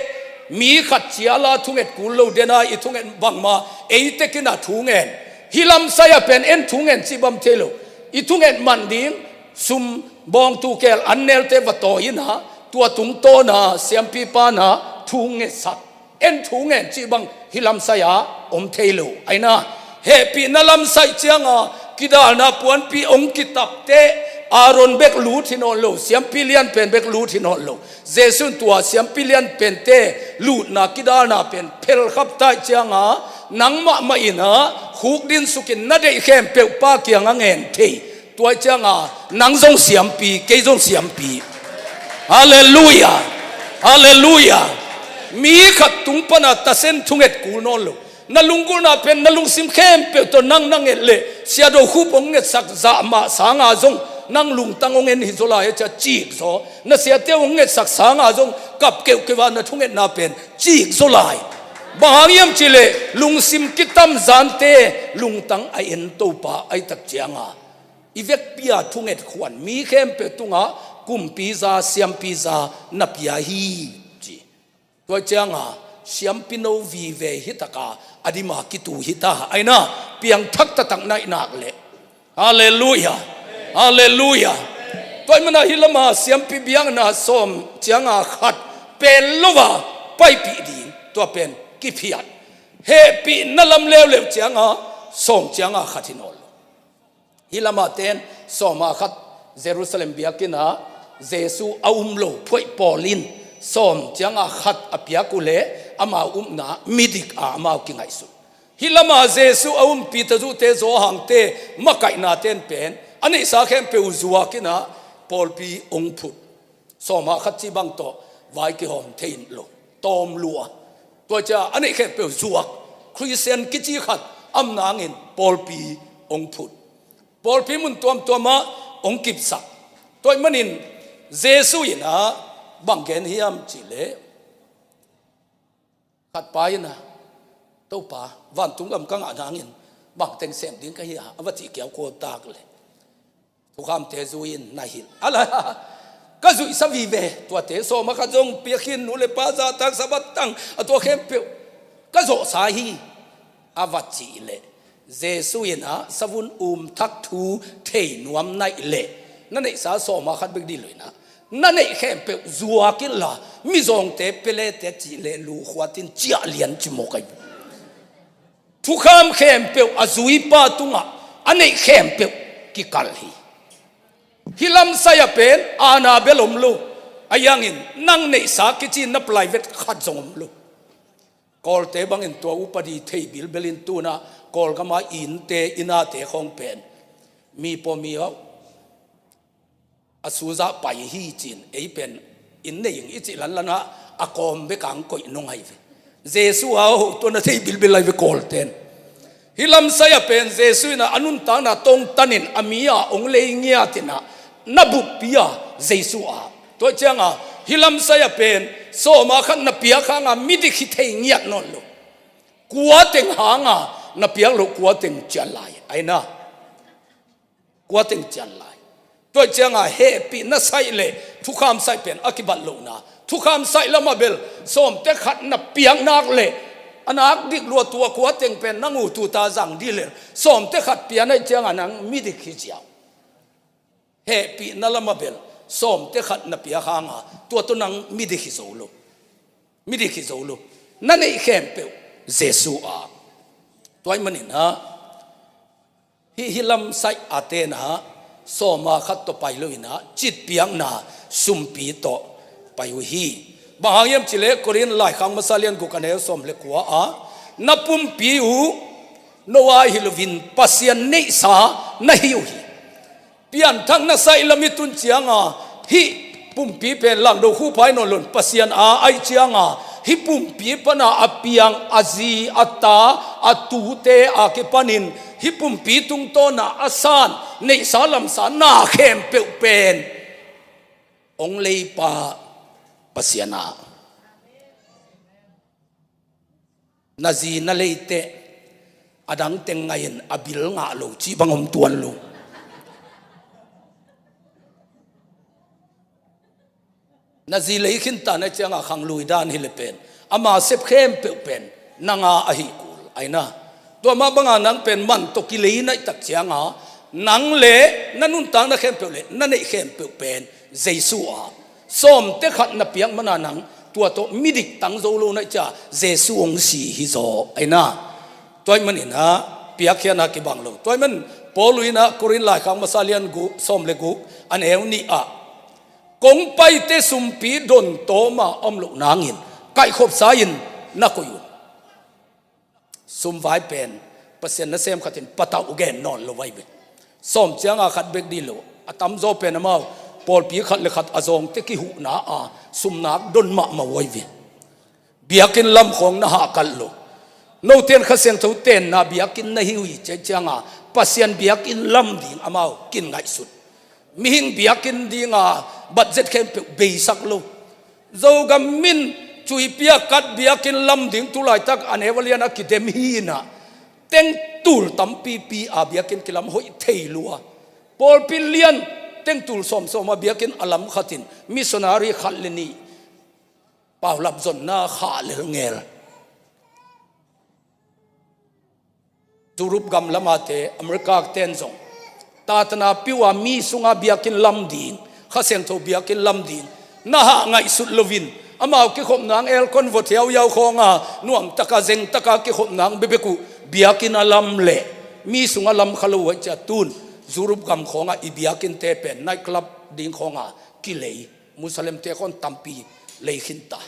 mi khat ciala thunget kul lo dena, i thunget bangmah ei tekin a thungen. Hih lam sai-a pen en thungen cih bang thei lo. I thunget man ding sum bawngtu keel an nelte va tawi in a, tua tungtawna siampipa na thungetsak. En thungen cih bang hih lam sai-a om thei lo. Aina, hehpihna lam sai cianga kidalna puanpi hong kitap teh Aaron bek lut hi nawn lo, siampi lian pen bek lut hi nawn lo. Jesu in tua siampi lian pente lutna kidalna pen phelkhap tai cianga nang mahmah in a khukdin sukin na deih khempeuh Pa kiangah ngen thei. Tua cianga nang zong siampi, kei zong siampi. Halleluiah. Halleluiah. Mi khat tung pana tasen thunget kul nawn lo. Na lunggulhna pen na lungsim khempeuh tawh nang na nget leh Sia Do Khup hong ngetsak zah mah sanga zong nang lungtang hong en hi zaw lai a cia, cik zaw. Na siate hong ngetsak sanga zong kap keuhkeuh a na thungetna pen cik zaw lai. Bang hang hiam cihleh lungsim kitam zante lungtang a en Topa ahih tak cianga i vekpi-a thunget khuan mi khempeuh tungah kumpi za, siampi za na pia hi, ci. Tua cianga siampi no vive hi taka a dima kitu hi ta. Aina, piangthak taktak na hih nak leh. Halleluiah. Halleluiah. Tua ahih mana hih lama siampi biakna sawm cianga khat pel lo a paipih ding, tua pen kiphiat. Hehpihna lam leuleu cianga sawm cianga khat hi nawn lo. Hih lama ten sawma khat Jerusalem biakinn ah Jesu a um lo phuaih pawl in sawm cianga khat a piak uh leh amau upna midik a amau kingaihsun. Hih lama Jesu a um Peter zuhte, Johan te, makaihna ten pen a neihsa khempeuh zuak in a pawlpi hong phut. Sawma khat cih bang tawh vai kihawm thei lo, tawm lua. Tua cia a neih khempeuh zuak, Khristian kici khat a om nangin pawlpi hong phut. Pawlpi mun tuamtuamah hong kipsak. Tua ahih manin Jesu in a bang gen hiam cihleh, khat pa in a, Topa, vantung gam ka ngah nangin bangteng sem ding ka hi a, a va cih kiaukual tak leh thukhamte zui in na hilh. A la, ka zuihsa vive, tuate sawma khat zong piak khin, nu le pa zahtak, Sabbath tang, a tua khempeuh ka zawhsa hi, a va cih leh Jesu in a savun um thak thu thei nuam na hih leh na neihsa sawma khat bek dih lo in a, na neih khempeuh zuak inla mizawngte pia le teh cih leh lukhuat in ciah lian ci mawk ahi. Thukham khempeuh a zuipa tungah a neih khempeuh kikal hi. Hih lam sai-ah pen aana bel om lo, ahi hangin nang neihsa kici na private khat zong om lo. Kawlte bangin tua upadi thei bilbel in tu-in a Kawlgam a innte, innate khawng pen mi paw mi hau a suzah pai hi ci-in ei pen inn nei ing i cih lanlan a, a kawm bek a hong koih nung ahi ve. Jesu a hotuahna thei bilbel ahi ve Kawlten. Hih lam sai-ah pen Jesu in a, a nuntakna tongtan in a mi a hong lei ngiat in a, na buppi a Jesu a. Tua ciang a hih lam sai-ah pen sawma khat na piak hang a midik hi thei ngiat nawn lo. Kua teng hang a na piak loh kua teng cian lai, aina. Kua teng cian lai. Tua ciang a hehpihna sai le thukham sai pen a kibat lohna. Thukham sai lam ah bel sawmte khat na piak nak leh a nak dik lua, tua kua teng pen nang uh tuta zang dih leh sawmte khat pia na hih ciang a nang midik hi ziau. Hehpihna lam ah bel sawmte khat na piak hang a tua tawh nang midik hi zo lo. Midik hi zo lo. Na neih khempeuh Jesu a. Tua ahih manin ah, hih, hih lam saih a ten ah, sawma khat tawh pai lo in ah, citpiakna sumpi tawh pai uh hi. Bang hang hiam cih leh Korin laikhak masa lian guk a neu sawm le kua ah, na pumpi uh no a hi loin Pasian neihsa na hi uh hi. Pianthak na saih lam i tun ciang a, hih pumpi pen langdo khuhpai nawn lo in Pasian a ahih ciang a, hih pumpi pan a a piang a zi, a ta, a tute a kipanin hih pumpi tungtawn a a san, neihsa lamsa na khempeuh pen hong leipa Pasian a. Na zi na leiteh a dang teng ngah in a bil ngah lo cih bang om tuan lo. Na zi lei khin ta na ciang a, khanglui dan hi leh pen ama sep khempeuh pen nang a ahi kul ahi na. Tua mah bang a nang pen man tawh kilei na hih tak ciang a, nang le na nuntakna khempeuh le na neih khempeuh pen Jesu a. Sawmte khat na piak man a nang tua tawh midik tang zo lo na hih ciang a, Jesu hong si hi zaw ahi na. Tua ahih manin ah, piakkhiatna kibang lo. Tua ahih manin Paul in ah Korin laikhak masa lian guk, sawm le guk a neu nih ah, kong paite sumpi don tawm a om loh nangin kaihkhopsa in na koih un. Sumvai pen Pasian nasem khat in patauh gen nawn lo ahi ve. Sawm ciang a khat bek ding lo, a tamzaw pen amau pawlpi khat le khat a zawngte kihuhna a sumnak don mahmah uh ahi ve. Biakinn lam khawng na hahkalh lo. Note in Kha Siangtho tenna biakinn na hi uh hi ci ciang a, Pasian biakinn lam ding amau kin ngaihsut. Mihing biakinn ding a budget khempeuh beisak lo. Zogam min Cuipi a kat biakinn lam ding tu laitak a neu a lian a kidem hi in ah, tengtul tampipi a biakinn kilam hoih thei lua. Pawlpi lian tengtul sawmsawm a biakinn a lam khat in missionary khat le nih paulam zonna khah lel ngel. Europe gam lam a te, America ten zong tatana piu a mi sung a biakinn lam ding, Kha Siangtho biakinn lam ding na hah ngaihsut loin, amau kikhop nang aircon vot hiauhiau khawng a nuamtak a zengtak a kikhop nang bekbek uh, biakinn a lam le mi sung a lam kha lo uh ahi ciang a, tun Europe gam khawng a i biakinnte pen night club ding khawng a kilei, Muslimte khawng tampi lei khin ta.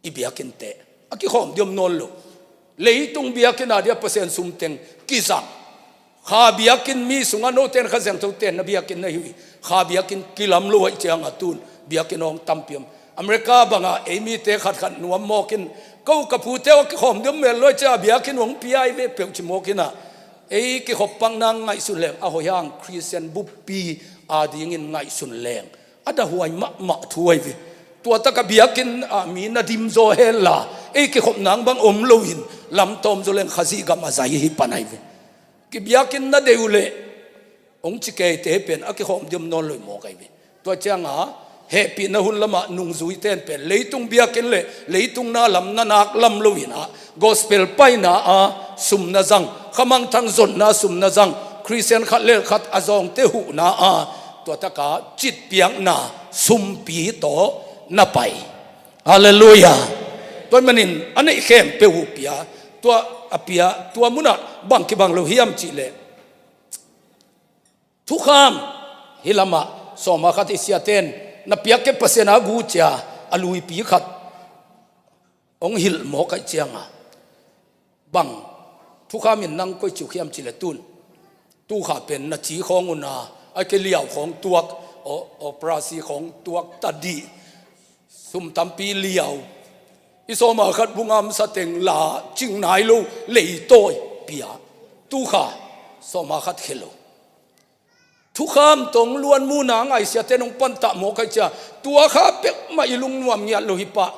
I biakinnte a kikhawm diam nawn lo. Leitung biakinn a dia Pasian sum teng kizang. Kha biakinn mi sung a note in Kha Siangtho tenna biakinn na hi uh hi. Kha biakinn kilam lo ahi ciang a, tun biakinn hong tampi om. America bang a ei mite khatkhat nuam mawk in, ko ka pute uh a kikhawm diam mel lo ahi ciang a biakinn hong pia hi ve peuh ci mawk in ah, ei kikhop pak nang ngaihsun leng a hoih hang Christian buppi a dingin ngaihsun leng a dahuai mahmah thu ahi ve. Tua tak a biakinn ah mi na dim zaw hen la, ei kikhop nang bang om loin lamtawm zaw leng Khazih gam a zai hi pan ahi ve. Ki biakinn na deih uh leh hong ci keite pen a kikhawm diam nawn lo hi mawk ahi ve. Tua ciang a hehpihna hun lam ah nungzuite in pen leitung biakinn le leitung na lam na nak lam loin ah, gospel paina a sum na zang, khamangthang zonna sum na zang, Christian khat le khat a zawngte huhna a, tua tak a citpiakna sumpi tawh na pai. Halleluiah. Tua ahih manin a neih khempeuh uh pia, tua a pia, tua mun ah bang kibang lo hiam cih leh, thukham, hih lam ah sawma khat i siate in na piak kei Pasian a gu ci a, a luipi khat hong hilh mawk ahi ciang a, bang thukham in nang koi ci uh hiam cih leh, tun tu kha pen na ci khawng un a, a kei liau khawng tuak, o, operasi khawng tuak ta dih, sum tampi liau, i sawma khat bu ngam sa teng la cing nai lo, leitawi pia, tu kha sawma khat khia lo. Thukham tawh luan muhna a ngaihsiate in hong pantah mawk ahi ciang a, tua kha peuhmah i lungnuam ngiat lo hi pah.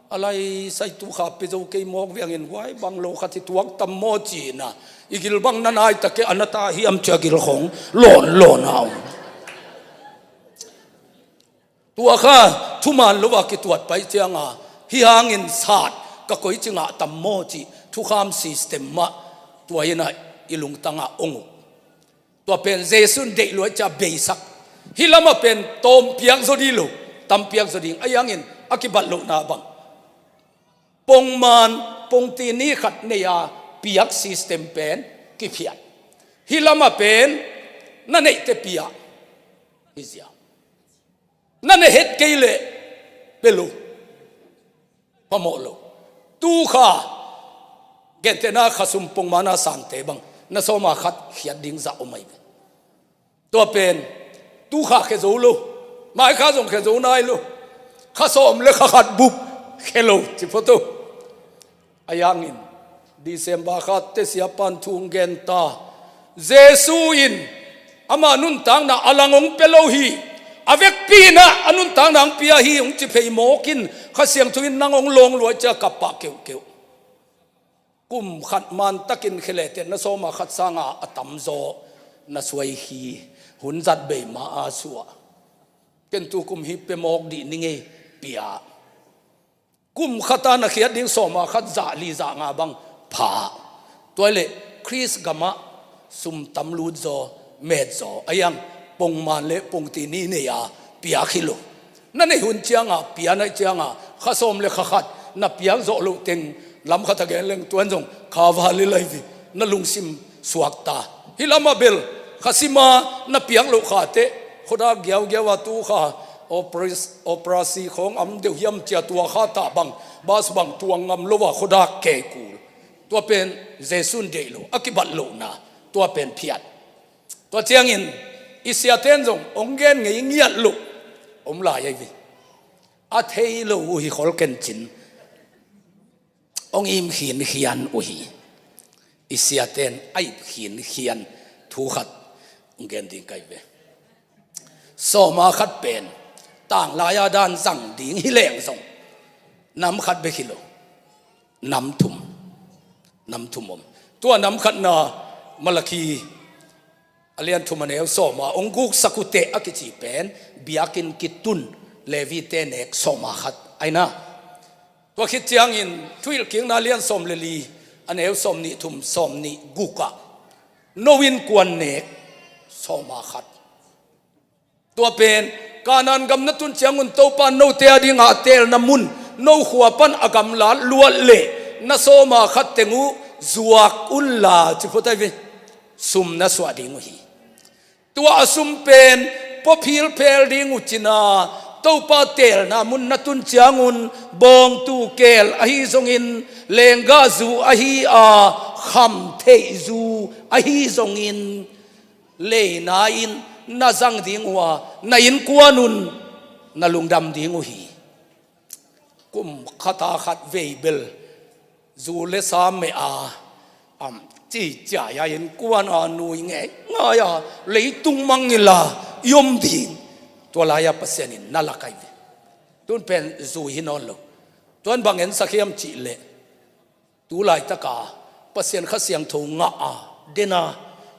A lai sai, tu kha pia zo kei mawk veng in, guai bang lo khat hi tuak tam maw ci-in a, i gil bang na nai ta kei, a na ta hiam ci a gil khawng lawnlawn a om. Tua kha thuman lo a kituat pai ciang a, hih hangin sat ka koici ngah tam maw cih thukham system mah tua in a i lungtang ah hong uk. Tua pen Jesu in deih lua ahi ciang a beisak. Hih lam ah pen tawm piak zaw ding lo, tam piak zaw ding. Ahi hangin a kibat lohna bang, Pongman, pongtini khat nei a piak system pen kiphiat. Hih lamah pen na neihte pia hi zia. Na ne het kei leh pe lo. Phamawh lo. Tu kha gentehna khasum pongmana sangte bang na sawma khat khiat ding zah om ahi ve. Tua pen tu kha khia zo lo. Mai kha zong khia zo nai lo. Kha sawm le kha khat bup khia lo ci photo. A yangin December kha te siapan thu hong gen ta. Jesu in ama nuntakna a lang hong pia lo hi. A vekpi in a nuntakna hong pia hi hong ci phei mawk in Kha Siangtho in nang hong lawng luai cia kap pah keuhkeuh. Kum khat man takin khia leh teh na sawma khat sanga a tamzaw na suai hi. Hun zat bei ma a suah. Ken tu kum hi pia mawk dih ni ngei pia. Kum khata na khiat ding sawma khat zah li zah nga bang pha. Tua leh Khrist gamah sum tam lut zaw, met zaw a yang pongman le pongtini nei a piak hi lo. Na nei hun cianga pia naih cianga kha sawm le kha khat na piak zawh loh teng lam khat a gen leng tuan zong kha va li lai vi na lungsim suak ta. Hih lamah bel kha sima na piak loh kha teh khuadak giaugiau a tu kha operas- operasi khawng am deuh hiam cia tua kha tah bang bas bang tuang ngam lo a khuadak kei kul. Tua pen Jesu'n deih lo a kibat lohna tua pen phiat. Tua ciangin i siaten zong hong gen ngei ngiat loh om lai ahi ve. A thei lo uh hi khol kencin hong im khinkhian uh hi. I siaten a ip khinkhian thu khat hong gen ding kai ve. Sawma khat pen tanglai-a dan zang ding hi leng zong nam khat bek hi lo. Nam thum. Nam thum om. Tua nam khatna Malakhi a lian thum a neu sawma hong guksak uh teh a kici pen biakinn kitun Levi-te nek sawma khat ahi na. Tua khit ciangin Thuhilhkikna lian sawm le li a neu sawm nih thum sawm nih gukah no innkuan nek sawma khat. Tua pen Kanaan gam na tun ciangun Topa note a dingah a teelna mun no khua pan a gamlat luat leh na sawma khat teng uh zuak unla ci phot ahi ve. Sum na suah ding uh hi. Tua a sum pen pua philphel ding uh cina Topa teelna mun na tun ciangun bawngtu keel ahi zongin lenggahzu ahi a khamtheihzu ahi zongin leina in na zang ding uh a na innkuan un na lungdam ding uh hi. Kum khata khat vei bel zu le sa meh a am ci ciai a innkuan a nui ngei ngai a leitung mangngilh a i om ding. Tua lai-a Pasian in na lak ahi ve. Tun pen zu hi nawn lo. Tuan bang en sak hiam cih leh tu laitaka Pasian Kha Siangtho ngah a den a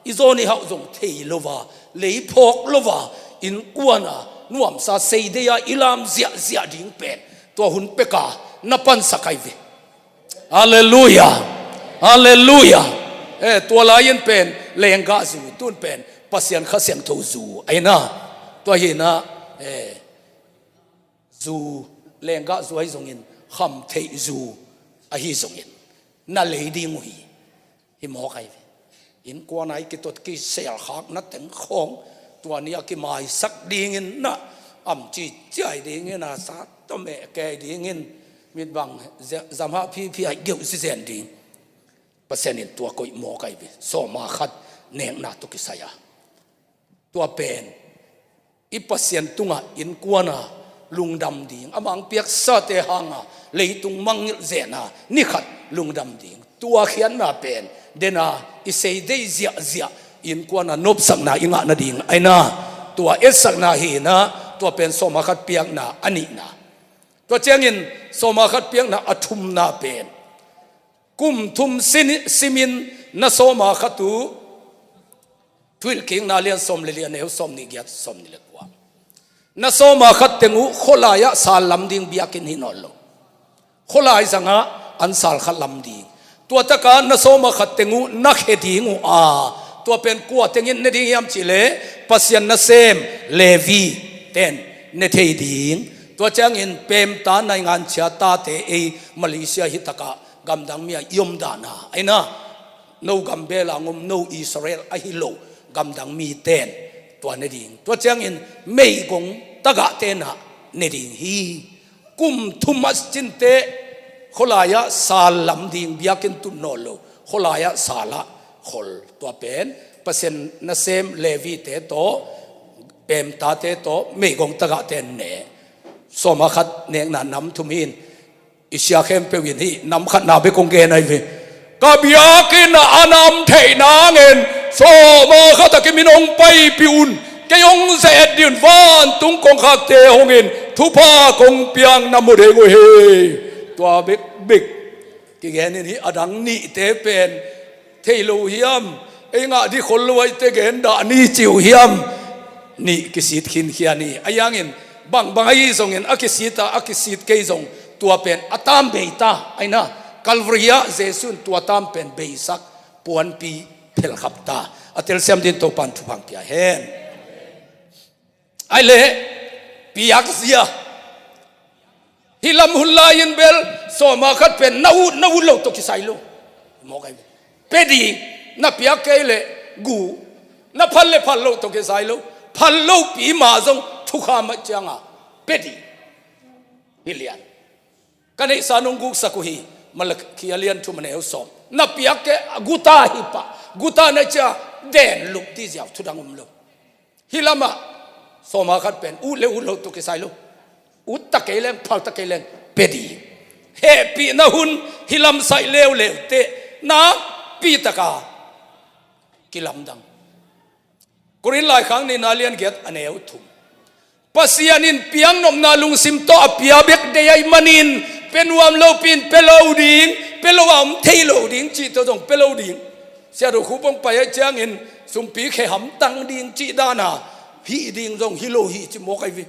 i zawn i hauh zong thei lo a lei phawk lo a innkuan a nuamsa sei dei a i lam ziahziah ding pen tua hun peka na pansak ahi ve. Halleluia. Halleluia. Eh, tua lai-in pen lenggahzu tun pen Pasian Kha Siangtho zu ahi na. Tua hi na eh, zu lenggahzu ahi zongin khamtheihzu ahi zongin na lei ding uh hi. Hi mawk ahi ve. Innkuan a i kitot kiselkhakna teng khawng tua ni a kimaisak dingin na am ci ciai dingin a sa tawmeh kei dingin mitbang za- zamhah phiphi a i geuh zizen ding. Pasian in tua koih mawk ahi ve. Sawma khat nekna tawh kisai a tua pen i Pasian tungah innkuan a lungdam ding, amah hong piaksate hanga leitung mangngilh zen a ni khat lungdam ding. Tua khiatna pen den a i sei dei ziahziah innkuan a nopsakna i ngah nading ahi na. Tua etsakna hi na. Tua pen sawma khat piakna a nihna. Tua ciangin sawma khat piakna a thumna pen kum thum sin- simin na sawma khat uh Thuhilhkikna lian sawm le li a neu sawm nih giat sawm nih le kua. Na sawma khat teng uh khualai ah sal lam ding biakinn hi nawn lo. Khualai zangah an sal khat lam ding. Tua taka na sawma khat teng uh na khe ding uh a tua pen kua tengin ne ding hiam cih leh Pasian nasem Levi ten ne thei ding. Tua ciangin pemta naingan chia tate ei Malaysia hi takah gamdang mi-ah i om dana aina, no gam bela ngom no Israel ahi lo gamdang miten tua ne ding. Tua ciangin meigong tagah tenah ne ding hi. Kum thum a cinte khualai-ah sal lam ding, biakinn tut nawn lo, khualai-ah salah khol. Tua pen Pasian nasem Levite tawh, pemtate tawh meigong tagahte ne. Sawma khat nekna nam thum hi in, i sia khempeuh in hih nam khatna bek kong gen ahi ve. Ka biakinn ah a nam theih nangin sawma khat a kimin hong paipih un. Kei hong ze-et dih un, vantung kongkhakte hong in thupha kong piakna mu ding uh hi. Tua bekbek kigen in, hih a dang nihte pen thei lo uh hiam? Ei ngah dih khol lo ahih teh gen dah ni ci uh hiam? Nih kisit khinkhia ni. Ahi hangin bangbang ahi zongin a kisit a, a kisit kei zong tua pen a tam bei ta. Aina, Calvary ah Jesu in tua tam pen beisak, puanpi phelkhap ta. A telsiam dingin Topa'n thupha hong pia hen. Ahih leh piakzia. Hih lam hun lai-in bel sawma khat pen na ut na ut lo tawh kisai lo. Mawk ahi. Pia ding. Na piak kei leh gu. Na phal leh phal lo tawh kisai lo. Phal lopi mah zong thukham ahih cianga pia ding. Hih lian. Ka neihsa nong guksak uh hi. Malakhi a lian thum a neu sawm. Na piak kei a gu ta hi pah. Gu ta na hih ciang den lup ding ziau, thudang om lo. Hih lamah sawma khat pen ut le ut lo tawh kisai lo. Ut ta kei leng, phal ta kei leng, pia ding. Hehpihna hun hih lam sai leuleu teh nakpi taka kilamdang. Korin laikhak nihna a lian giat a neu thum. Pasian in piaknopna lungsim tawh a pia bek deih ahih manin, pia nuam lopi in pia lo ding, pia lo a om thei lo ding cih tawh zong pia lo ding. Siadokhupong pai ahih ciangin sumpi khe hamtang ding cih dana hih ding zong hi lo hi ci mawk ahi ve.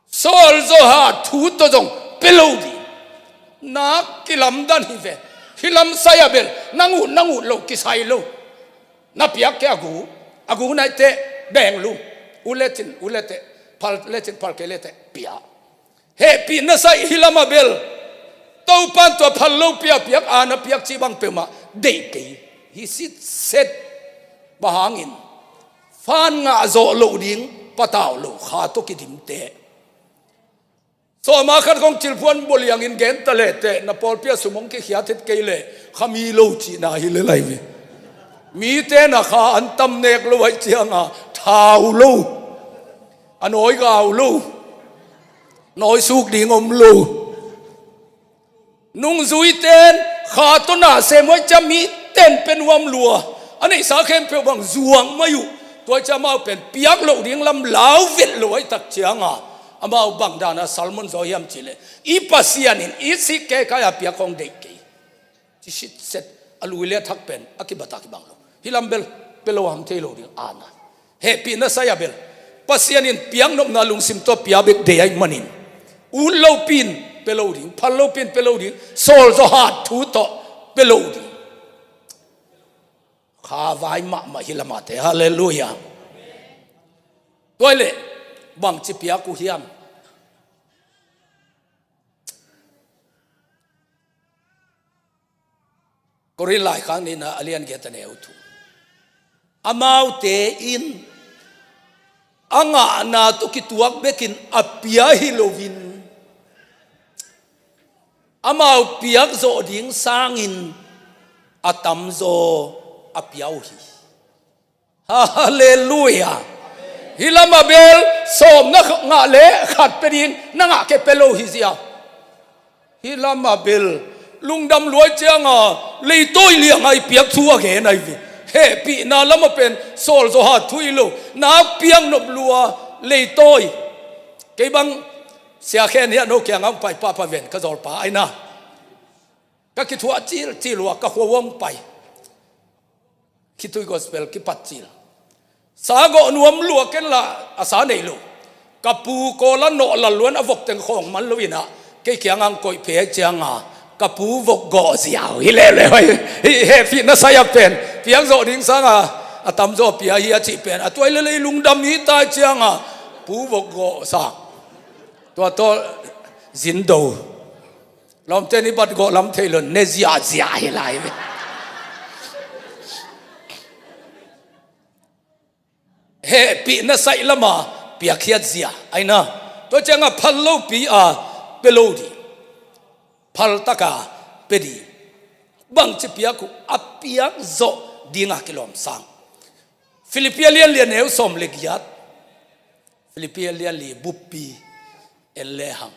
Sawlzaw hat thu tawh zong pia lo ding. Nak kilamdan hi ve. Hih lam sai a bel nang ut nang ut lo kisai lo. Na piak kei a gu, a gu na hih teh beng lo. Ut lecin ut le teh, phal lecin phal kei le teh pia. Hehpihna sai hih lamah bel Topa'n tua phal lopi a piak, a na piak cih bang peuhmah deih kei hi sitset. Bang hangin? Fan ngah zawh loh ding patau lo kha tawh kidimte. Sawma khat kong cilphuan boliangin gen ta le teh, na pawlpi ah sum hong kikhiat het kei leh kha mi lo cihna hi le lai ve. Mite na kha an tam nek lo ahih cianga thau lo, a nawi gau lo, nawi suk ding om lo. Nungzuiten kha tawh na sem uh ahih ciang miten pia nuam lua, a neihsa khempeuh bang zuak mai uh. Tua ahih ciang amau pen piak loh ding lam lau vet lo ahih tak cianga amau bang dana sermon zaw hiam cih leh, i Pasian in i sih keikai a piak hong deih kei. Ci sitset, a lui le a thak pen a kibat a kibang lo. Hih lam bel pia lo a om thei lo ding a na. Hehpihna sai a bel Pasian in piaknopna lungsim tawh pia bek deih ahih manin, ut lopi in pia lo ding, phal lopi in pia lo ding, sawlzaw hat thu tawh pia lo ding. Kha vai mahmah hi lamate. Halleluiah. Tua ahih leh bangci piak uh hiam? Korin laikhak nihna a lian giat a neu thum. Amaute in a ngahna tawh kituak bekin a pia hi loin, amau piak zawh ding sangin a tamzaw a pia uh hi. Halleluiah. Hih lamah bel sawm na ngah le khat pia ding, na ngah kei pia lo hi zia. Hih lamah bel lungdam lua ahih cianga leitawi lianga i piak thu a gen ahi ve. Hehpihna lamah pen sawlzaw hat thu hi lo, nak piaknop lua leitawi. Kei bang Sia Khen hiah no kiangah hong pai pahpah ven, ka zawlpa aina. Ka kithuah cilcil uh a ka khua uh hong pai. Khitui gospel kipat cil. Sa gawh nuam lua ken la a sa nei lo. Ka pu Kawl a nawh lal luan a vok teng khawng man lo inah kei kiangah hong koih phei ahih cianga ka pu vok gawh ziau hi leuleu ahi. Hih hehpihna sai a pen piak zawh ding sanga a tamzaw pia hi a cih pen a tuai lelei lungdam hi ta ahih cianga pu vok gawh sa. Tua tawh zindo. Lawmte ni bat gawh lam thei lo, ne ziahziah hi lai ve. Hehpihna saih lama piakkhiat zia aina. Tua cianga phal lopi a pia lo dih. Phal taka pia dih. Bangci piak uh a piak zawh dinga kilawm sang. Filippi a lian li a neu sawm le giat. Filippi a lian li buppi en le hang.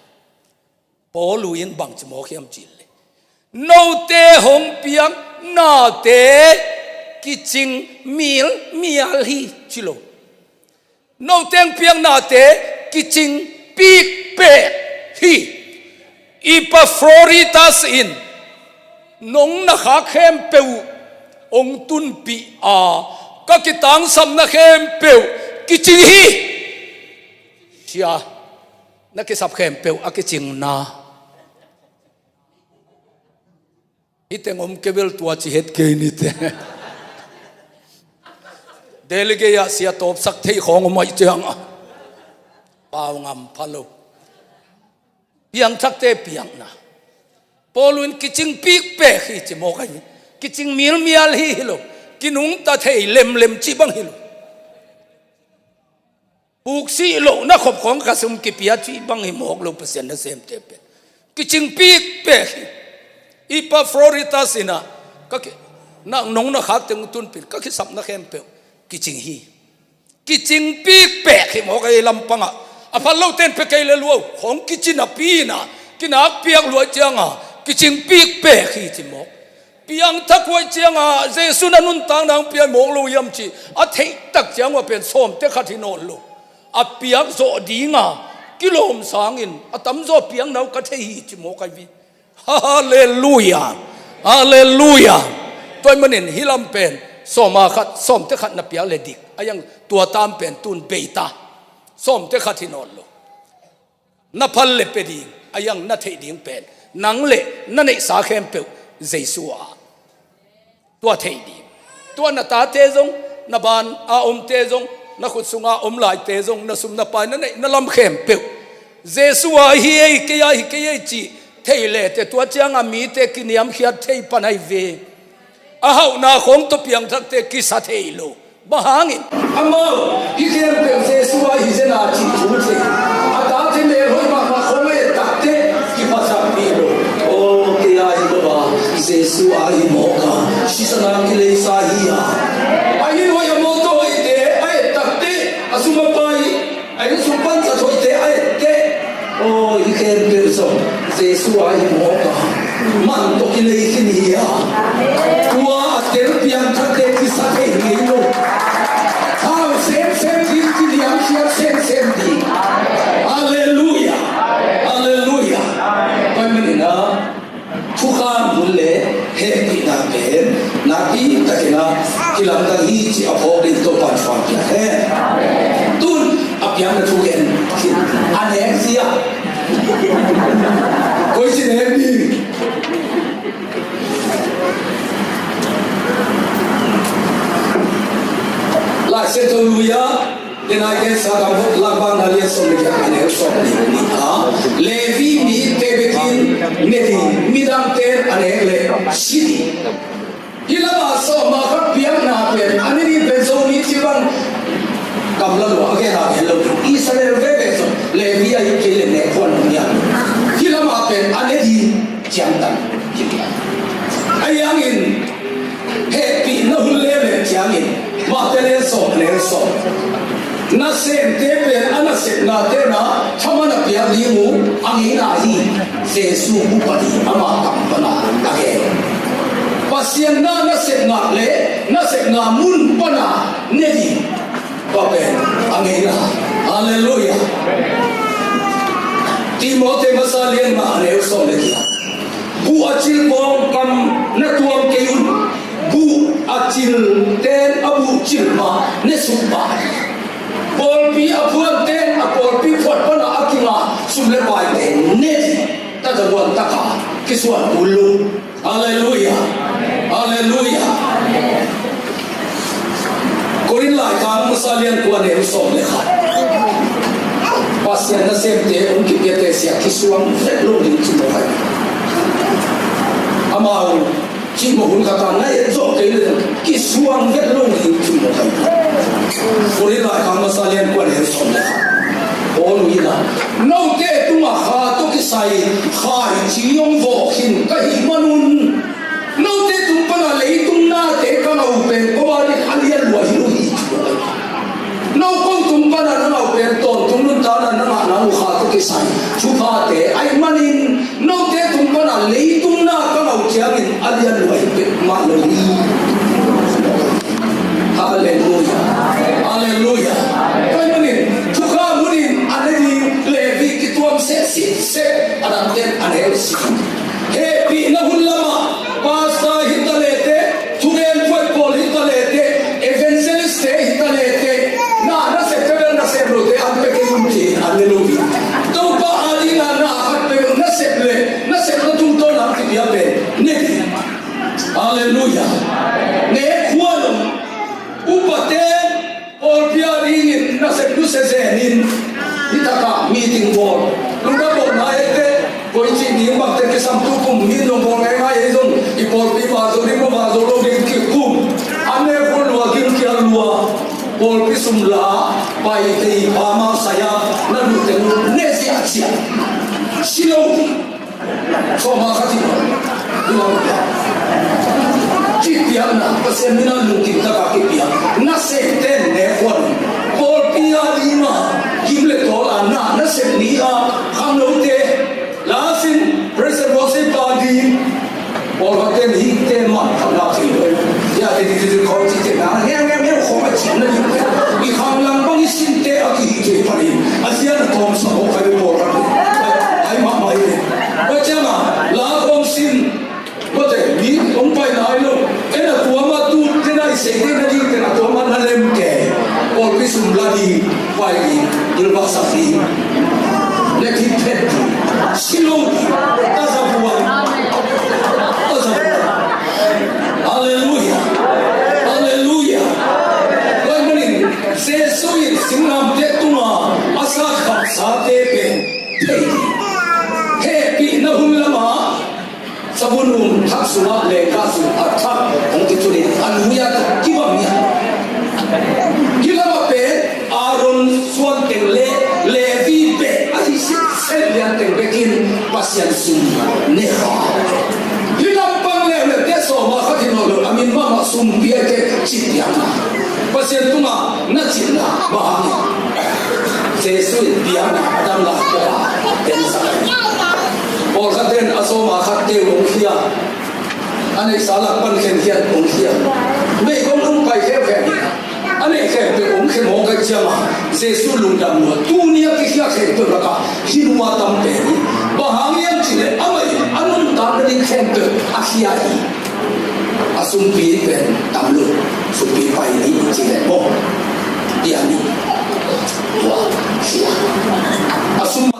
Paul in bangci mawk hiam cih leh, note hong piak nate kicing milmial hi ci lo. Note hong piak nate kicing pikpek hi. Epafroditas in nong na khak khempeuh hong tunpih a, ka kitangsapna khempeuh kicing hi. Cia, na kisap khempeuh a kicingna. Hih teng om kei bel tua ci het kei nite. Delegate ah sia tawpsak theih khawng om aih cianga pau ngam pha lo. Piangthakte piakna. Paul in kicing pikpek hi ci mawk ahi. Kicing milmial hi hi lo. Kinungta thei lemlem ci bang hi lo. Puksih lohna khop khawng ka sum kipia cih bang hi mawk lo Pasian nasemte pen. Kicing pikpek hi. Epafroditas in ah ka ki, na, nong na khak teng tunpih ka kisapna khempeuh kicing hi. Kicing pikpek hi mawk ahi lampangah. A phal lote in pia kei le luau khawng kici napi in ah kinak piak luai cianga kicing pikpek hi ci mawk. Piangthak huai cianga Jesu na nuntakna hong piak mawk lo hiam ci a theihtak ciang ua pen sawmte khat hi nawn lo. A piak zawh dinga kilawm sangin a tamzaw piakna uh ka thei hi ci mawk ahi vi. Halleluia. Halleluia. Tua ahih manin hih lam pen sawma khat, sawmte khat na piak le dik a, yang tua tam pen tun beita. Sawmte khat hi nawn lo. Na phal le pia ding a, yang na theih ding pen nang le na neihsa khempeuh Jesu ah. Tua theih ding. Tua na tate zong, na ban a omte zong, na khut sunga om laite zong, na sum na pai na neih na lam khempeuh Jesu ah hi ei, kei ah hi kei ei cih thei lete tua cianga mite kiniamkhiat thei pan ahi ve. A hauhna khawng tawh piangthakte kisa thei lo. Bang hangin? Amau hih khempeuh Jesu ah hi zena cih thu thei. A tate melhoih mahmah khawng a et takteh kiphasak pi lo. Aw, kei ah hi lo a, Jesu ah hi mawk a, sisan a kileisa hi a. A inn hoih a mawtaw hoihte a et takteh a sum a pai, a inn sung pansa hoihte a etteh. Aw, hih khempeuh zong Jesu ah hi mawk a, man tawh kilei khin hi a. Tua a tel piangthakte kisa thei ngei lo. Thau semsem ding, kiniamkhiat semsem ding. Halleluia. Halleluia. Pai manin a, thukham hun le hehpihna pen nakpi takin a kilamdang hi cih a phawk ding Topa'n thuam piak hen. Tun a piakna thu gen khin a nek zia. Koi ci nek ding? Lai Siangtho lui ah, Denai gensa dang bok, Lakvakna lian sawm le giat a neu sawm le nih a, Levi mite bekin ne ding, midangte a nek leh si ding. Hih lamah sawma khat piakna pen a ne ding pen Zomi ci bang gamla lua a gen a gen lo ding. Israel veve zong Levi ahi kei le nek huan ding hiam? Hih lamah pen a ne ding ciangtan hi ding. Ahi hangin hehpihna hun lele ciangin Mate lian sawm, a neu sawm. Nasemte pen a nasepnate na thaman a piak ding uh a ngeina hi. Jesu bup a ding, ama kam pana a gen. Pasian na nasepna le nasepna mun pana ne ding. Tua pen a ngeina. Halleluia. Timote masa lian nga, a neu sawm le giat. Buh a cil pawngkam na tuam kei un. Buh a cil ten a buh cil mah ne suk pah. Pawlpi a phuan ten a pawlpi phuan pana a kinga sum le paite ne ding. Tata luan taka kisuan kul lo. Halleluia. Halleluia. Korin laikhak masa lian kua, a neu sawm le khat. Pasian nasemte hong kipiate sia kisuang vet lo ding cimawh ahi. Amau cimawh hun khat a na et zawh kei le zong kisuang vet lo ding cimawh ahi. Korin laikhak masa lian kua le sawm le khat. Paul in a, note tungah kha tawh kisai khaici hong vawh khin ka hih manun, note tung pana leitung nate ka ngau pen ko a ding a lian lua hi lo hi. No ko tung pana na ngau pen tawntung nuntakna na ngahna uh kha tawh kisai thuphate ahih manin, note tung pana leitung na ka ngau ciangin a lian lua hi peuhmah lo hi. Halleluiah. Halleluiah. Tua ahih manin thukham hunin a ne ding Levi kituam seh sitset, a dangten a ne uh si. Hehpihna hun lamah pastor hi ta lete, thugen puai pawl hi ta lete, evangelist te hi ta lete, na nasep peuh bel nasep lote an pia kei un ci. Halleluiah. Topa a dingin na khat peuh nasep le nasepna tungtawn a kipia pen ne ding. Halleluiah. Ne khua lo. Upate pawlpi a dingin nasep nusia zenin, hi taka meeting bawl, lungdam bawlna eite, koici ding bangte kisam, tu kum mi nong bawl ngaingai ei zong i pawlpi va zo ding maw, va zo lo ding kikum. An ne khua lua, gilkial lua, pawlpi sum la, pai tei pa mang saya, na lute ne ziahziah. Si lo. Sawma khat hi. Kipiakna, Pasian mina lungkim taka kipiak. Nasemte ne khua lo. Pawlpi a ding a, gim le tawl a na, nasem ni a, khangnote, lasin, praise and worship a ding. Pawlkhatte ni te man khang na thei lo. Ya te di di khawng ci te na, ngiau ngiau ngiau khawng a ci na ding. I khang lang bang i sinte a kihih thei pah in. A sia na tawm sa khawng khai pawlkhat. Ai mahmah hi. Tua ciangin la khawng sin, mate, mi hong pai nai lo. En a tua ma tu te na i sei te na ding te na tua ma na lem te. Pawlpi sum la ding, pai ding, gilvah sak ding. Leh thip phet ding. Si lo ding. Tazavuan. Tazavuan. Halleluiah. Halleluiah. Tua ahih manin Jesu in singlamteh tungah a sat khamsate pen thei ding. Hehpihna hun lamah savun um thak sungah lengkah sung a thak hong kitunin a lui a kibang hi a. Hih lamah pen Aaron suan teng le Levi bek ahi sitset lian teng bekin Pasian sum ne kha. Hih lampang leuleu te sawma khat hi nawn lo, a min mahmah sumpi a te cih piakna. Pasian tungah na cihna bang hang hi. Jesu in piakna a dam lai pawh a, en sa. Pawlkhat ten a sawma khat te uh hong khia. A neihsa lak pan khenkhiat hong khia. Meigong hong pai kheukheu hi. A neih khempeuh hong khe mawk ahih ciangin Jesu lungdam lua. Tuni a kikhia khempeuh lakah hih nua tam pen hi. Bang hang hiam cih leh amah in a nuntakna ding khempeuh a khia hi. A sumpi pen tam lo, sumpi pai ni ci leh maw? Piang ni. Tua, khia. A sum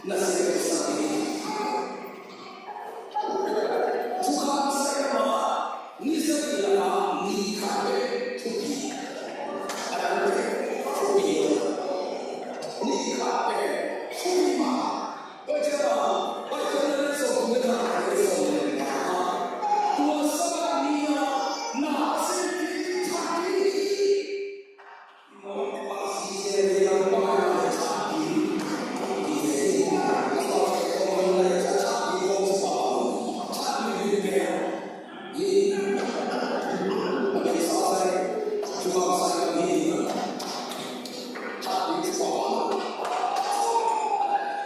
Nasep sak ding. Thukham sai mah, ni sagih lakah ni khat bek thupi. A dang bek thupi. Ni khat bek thupi mah. Tua ciang a, Bible na le sawm thum le khat, le sawm le khat. Tua Sabbath ni a, na sem ding, thak ding hi.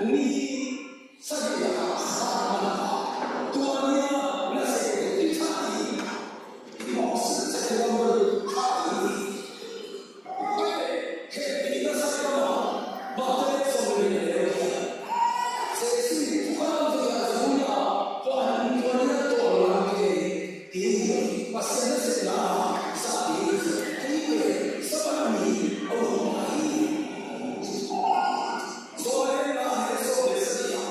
Ni sagih a khat man a, tua ni a nasep ding i thak ding. I mawhsih tek lam bel thak ding hi. Tua leh hehpihna sai mah, Matthai sawm le nih a neu giat. Jesuh in thukham zui a zui a, tua ni, tua ni a tawlnga kei ding hi. Pasian nasepna zah ding hi. Kei pen Sabbath ni a ut lai hi. Johan a neu sawm le sagih ah,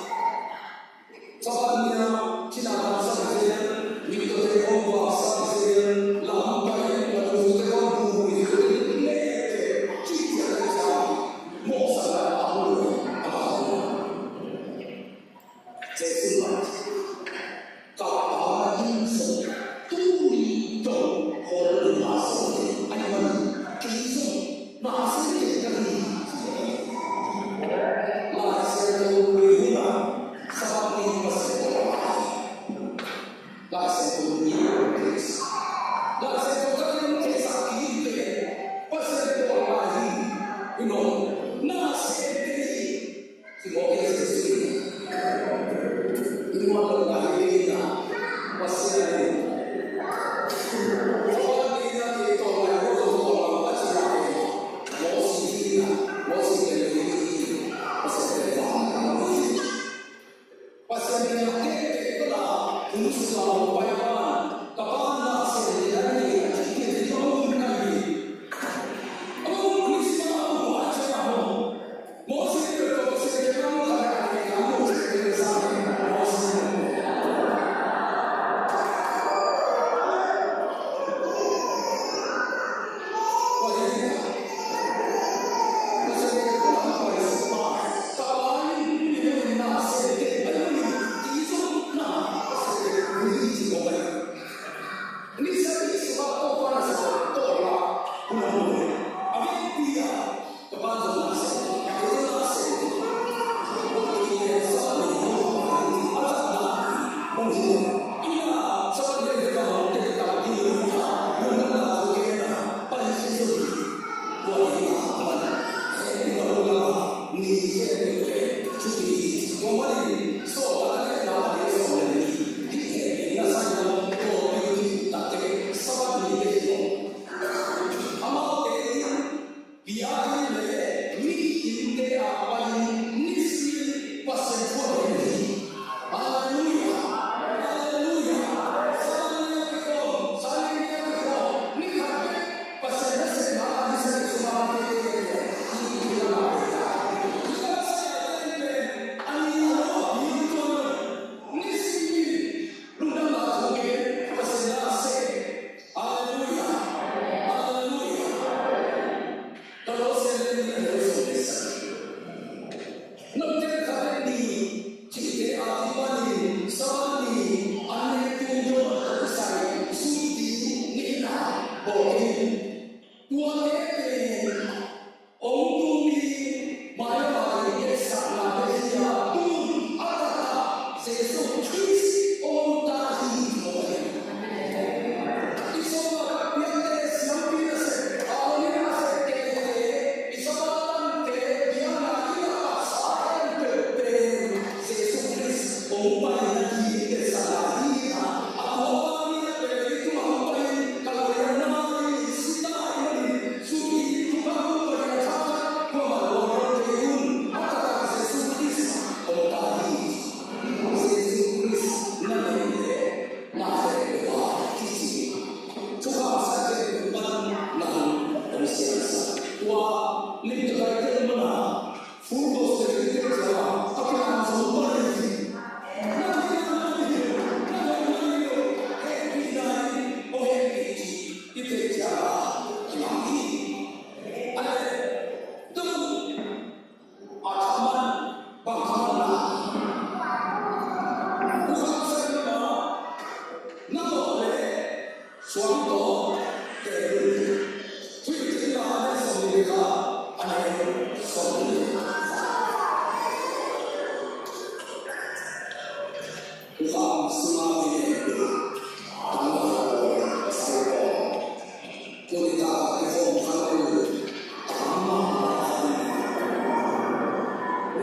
Sabbath ni a, cina vansak zen, mittawte khawng vansak zen, lam pai in, a tungte khawng buhbui zen, lete, cihciah le ciang, mawhsakna a hong lo, a hong lo. Jesuh in, ka Pa in zong, tuni dong, hong lo ma zong, ahih manin, kei zong, na sem kei ka hi. Lai Siangtho lui hun a, Sabbath ni Pasian tawh a hi. Lai Siangtho lui hun a, Lai Siangtho takin theihsak kik in, Pasian tawh a hi. I nuam, na sem kei hi. Ci mawk kei Jesuh in. I nuam lo na hi ding a, Pasian in. Tua ni na kei tawh lai, tua tawh lai, a ci na kei. Mawhsih hi na, Mawhsih pen hi, Pasian pen hi. Pasian pen hi tete tawh la, hun sung a hong pai a, ka Pa na sem ding a hi, a ci kei, a hong hun ka hi. A hong hun Christmas a hong pai a ci a hong. Ka Pa zong na sem, kei zong na sem. Kei zong na sem. A zak na, hong hi. Ina, Sabbath ni a ka hong tek tak ding hi. Lungdamna thu gen a, Pasian zong hi. Tua hi a, aman. Hehpihna lungdam a, ni hehpihna thupi. Tua manin, Sawltak a lianna a neu sawm le nih. Hih hehpihna sai lam, tua pen hi takte, Sabbath ni te hi. Amaute in, biakinn le mi innte ah pai-in nisimin Pasian thu a gen hi. Halleluiah! Halleluiah! Sunday a kikhawm, Sunday a kikhawm, ni khat bek Pasian nasepna a nisimin sungah a kite hi. Nisimin lungdamna thu gen, Pasian na sem. Halleluiah! Halleluiah! Kolose lian nih a neu sawm le sagih. Note khat ni,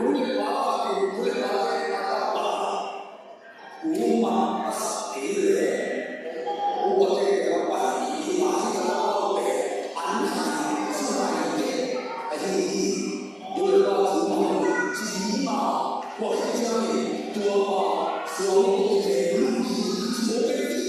Nu le pa, nu le pate a tapa, kuamah a sak kei leh upate a pai i mah hi, ka tapa te an khai sung khai te ahi hi. Nu le pa kuamah ci ding mah, kua khit ciangin tua pa suang ko te lungkim ci maw, kei ci.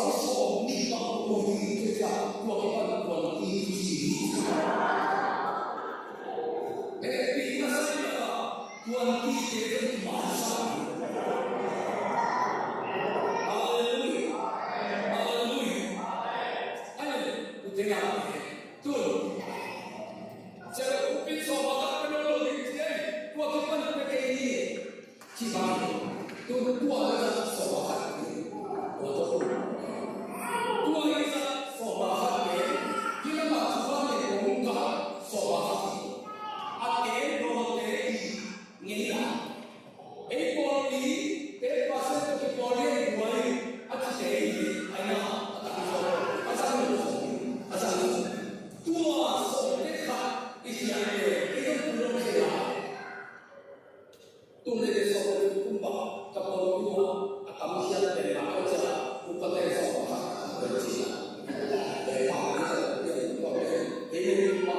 pasal sawmnih bang om hi, tua ciang tua kipan twenty ci hi. Hehpihna sa hi a, twenty-te zong man sa hi. Halleluiah. Halleluiah. Ahi, u te nau te, tun Sia Leh Khupin sawm a khat pia nawn lo ding ci ei, tua kipan pia kei ni, ci bang hi. Tun tua le zat sawm a khat hi. Tua tawh tun, tua i zat sawm a khat pen, hih lamah thupha nei kong kah sawm a khat hi. A ken dawte i ngeina. Ei pawlpi, ten percent tawh kipawl ding buai, a cite hi, ahi na, a tak hi zaw, a zang lo zaw, a zang lo zaw. Tua sawmte khat i khiat le, ei zong pu lo thei lai. Tung le le sawmte kum bang, ka pawlpi ah, a tam khiat le na, ka cia, pu ka te sawm khat, ka cia. Ei pa, ei pa, ei pa, ei pa, ei pa,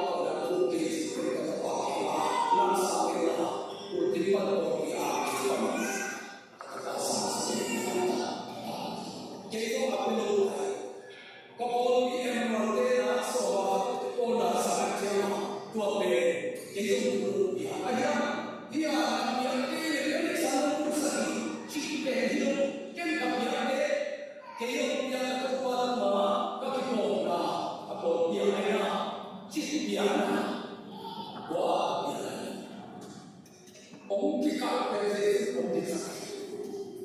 Kei zong piak te, ken ka piak te, kei zong piak a Topa tungah ka kitawpna a pawlpi ah ahi na, cih piakna, tua piakna. Hong kikal pen Jesu hong kikal.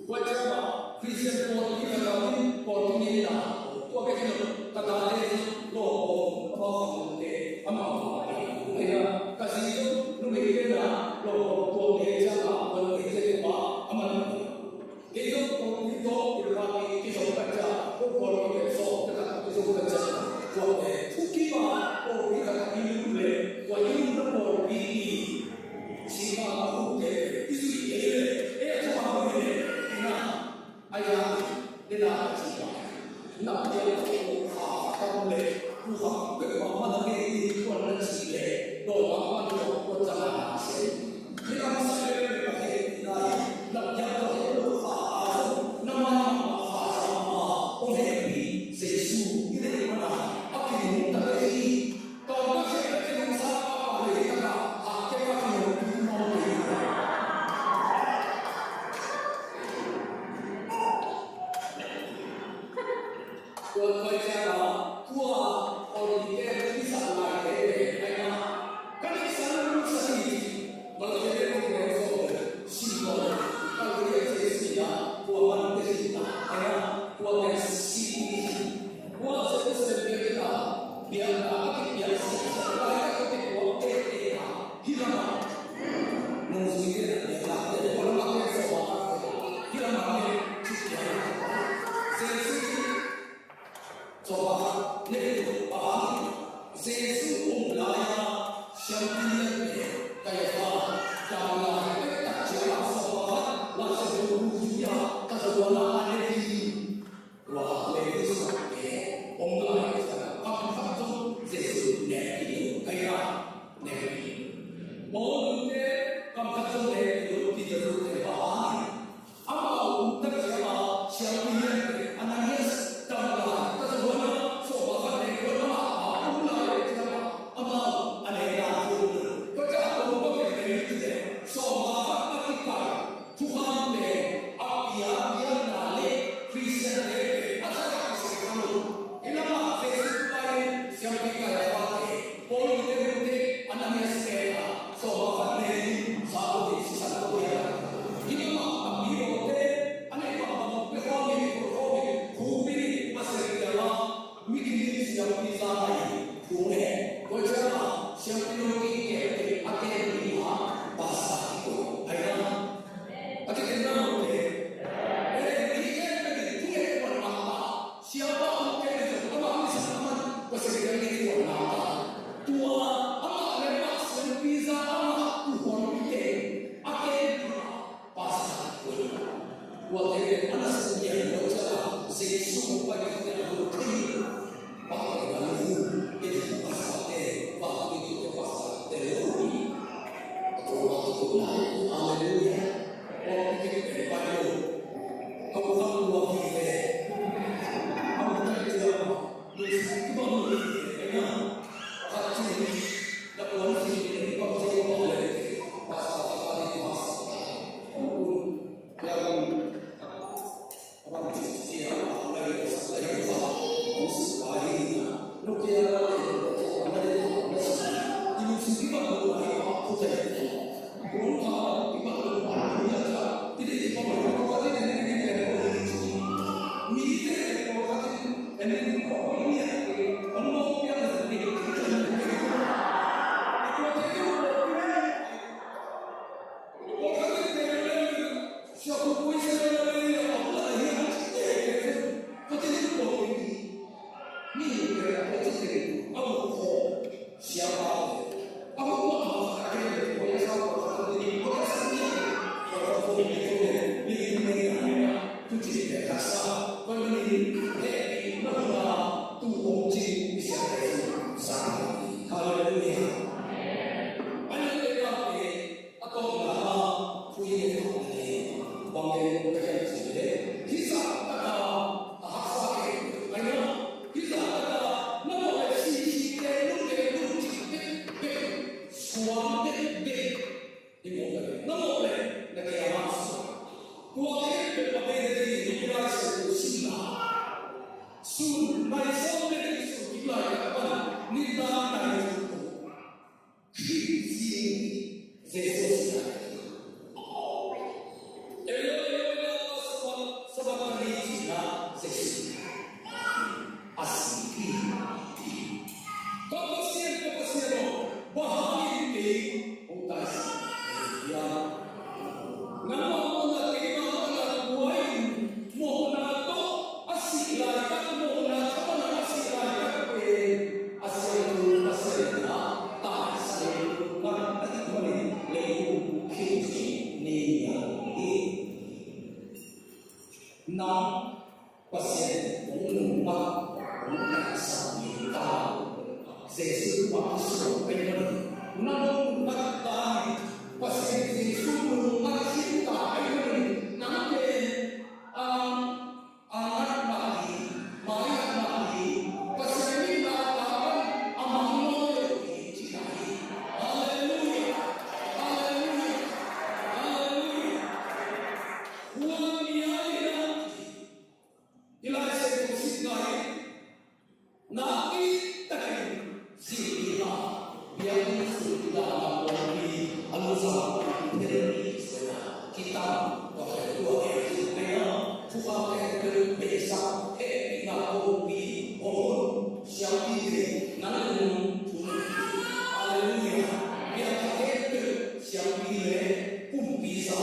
Tua ciang a Khristian pawlpi ka kam in pawlpi ngeina, tua bek hi lo, ka tate zong lawm, amau khang te, amau khang te, ka zi zong numei te na lawm, tua te ciang a pawlpi te tua amau Kei zong kong ni tawh i lak i kizom ka cia, kong pawl i pek sawm ka khat kizom ka cia. Tua pen thu kima pawl i khat i lum le, tua i lum na pawl i i. Sima a hu te i zui ei le, ei a thu ma hu le, i na, a ya, le na a ci ba. Na pia ko kha kam le, ku kha pek ma ma na ke i kuan na ci le, do ma ma ni ko ko za na se. Hih lam sa le le ka hehpihna hi. Lampiak tawh heh lo kha a zong na mai mahmah kha zong a hong hehpih Jesu i deih mana a kinungta te hi. Tawm ka kheh ka kinungsa pa pa le hi taka a kek a kinungtu mawng te hi. Tua tua ciang a tua Olympic Games i sak lai te te ai na. Ka dik san lu sa hi. Bal te te ko te so si ko. Ka lu te te si na. Tua man te si na. Ai na. Tua te si. Tua se te se te na. Bia na ka ki bia si sa lai ka te ko te te na. Hi na. Nung si te na te na. Te ko na te so ma. Hi na ma te. Si te na. Se si. Hallelujah. A tawpna ah, thu i ngetna pen bang gen ka gen cih leh, hih zah tak a, a haksa khempeuh, ahi na, hih zah tak a na mawh leh sihsihte, lungte, lungcik bekbek, suang bekbek, i mawh leh, na mawh leh na kiang ah suang. Tua khempeuh a bei nading in i Lai Siangtho simna, sun nai sawm le nih sun kim lai tak pan nitak nai sawm Khrih zing Jesu a sihna. Eloi, Eloi, lama sabak-, sabakthani cihna Jesu a sihna. Ka Pasian, ka Pasian aw, bang hangin kei hong taisan hiam? Nangmah mawhna keimah mawhna buai in, mawhna tawh a sih laitak, mawhna tawh a sih laitak pen a siangtho Pasian in a taisan nungak ahih manin leitung khit ni a hi. Nang Pasian hong nungak, hong taisan ding ta. Jesu mah kisuang pen manin, nang hong nungak ta hi. Pasian Jesu nungak khin ta pen manin, nang pen, um, a ngat mah hi, mai ngat mah hi, Pasian mitna pan a mang nawn lo hi, ci hi. Halleluiah, halleluiah, halleluiah. Huan ni a hi na, i Lai Siangtho simna hi. Nakpi takin zihpihna, biakinn sulpihna, lampi a luzang, phelpih suahna, kitam, tua khempeuh a kei zihpihna, thukham khempeuh beisa, hehpihna kongpi, hong hun, siampite, nang le nang thu. Halleluiah. Biakinn khempeuh siampi le kumpi za,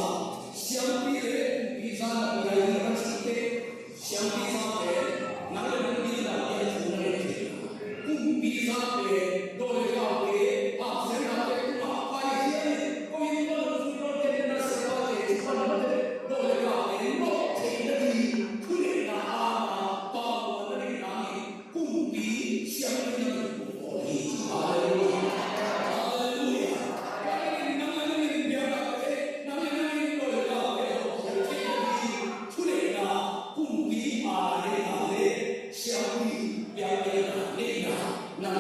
siampi le kumpi za na biakinn a cihte. Siampi zate, nang le nang ding dan piak thu na nei thei. Kumpi zate, dawi le kaute, hangsanate, tungah Paizia in, ko in ko lungzui ko tenten na siapate, ci pan mate, dawi le kaute, nawh theihna ding, thungetna hanga, pamuanna ding nangin, kumpi siampi na ding kumpi hi. Halleluiah. Halleluiah. Nang le nang in biakna te, nang le nang in dawi le kaute, thungetna ding, thungetna, kumpi a neihna le siampi biakpiakna neihna na.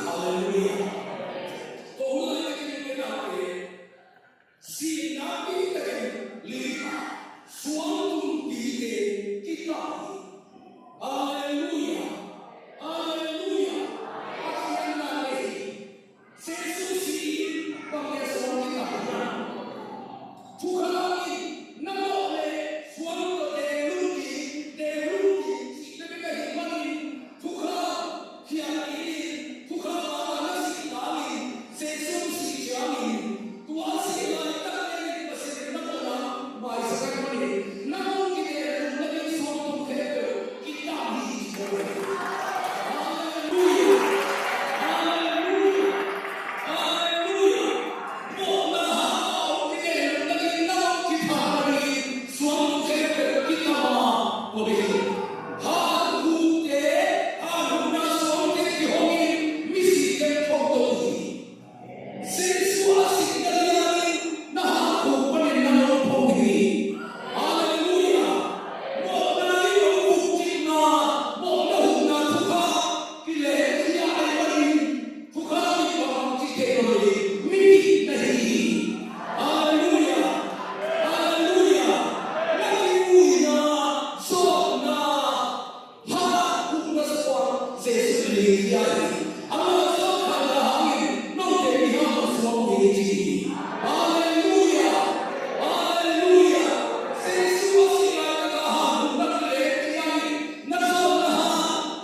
Halleluiah. Tua hun lai takin i nuntakte, sihna pi takin lih a suang tumpite kitam hi. Halleluiah. Halleluiah. A khiatna nei hi. Jesu si in bang a suang kitam hiam? Thukham in na mawh leh suang tawh deng lum ding, deng lum ding cih bek ahih manin thukham khiat in, thukham a na sih tangin Jesu sih ciangin tua a sih laitak dingin Pasian in na mawhna maisak ahih manin nang hong kideng lum nading suang tung khempeuh kitam hi. Halleluiah. Halleluiah. Halleluiah. Mawhna hang a hong kideng lum nading nang hong kithah nading suang tung khempeuh kitam a, tua bek hi. Hanhukte, hanhukna suangte kihongin misite thong to uh hi. Jesu a sihna lianin na hankhuk panin nang hong phong hi. Halleluiah. Mawhna in hong vukcipna, mawhna hukna thukham kilehkhia ahih manin thukham in bang ci thei lo hi, mi kihna hi. Halleluiah. Halleluiah. Na kimuina, sawtna, hanhukna suang Jesu in leikhia hi. Amah zawhkhanna hangin note mi hang suang hi ci hi. Halleluiah. Halleluiah. Jesu a sih laitak a hanhukna leikhia hi. Na sawtna hang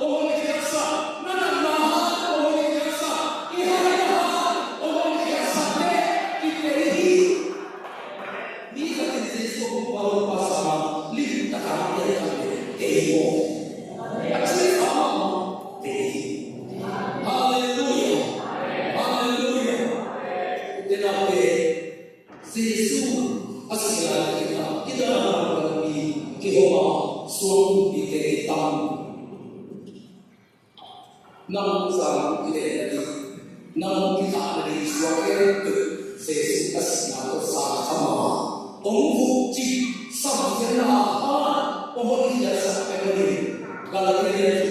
Nang zang i leh na ding, nang i thah na ding suak khempeuh Jesu a sihna tawh sang kha mah. Hong vuk cih samsiatna a hang, hong hon i khiatsak pen lo ding. Galatia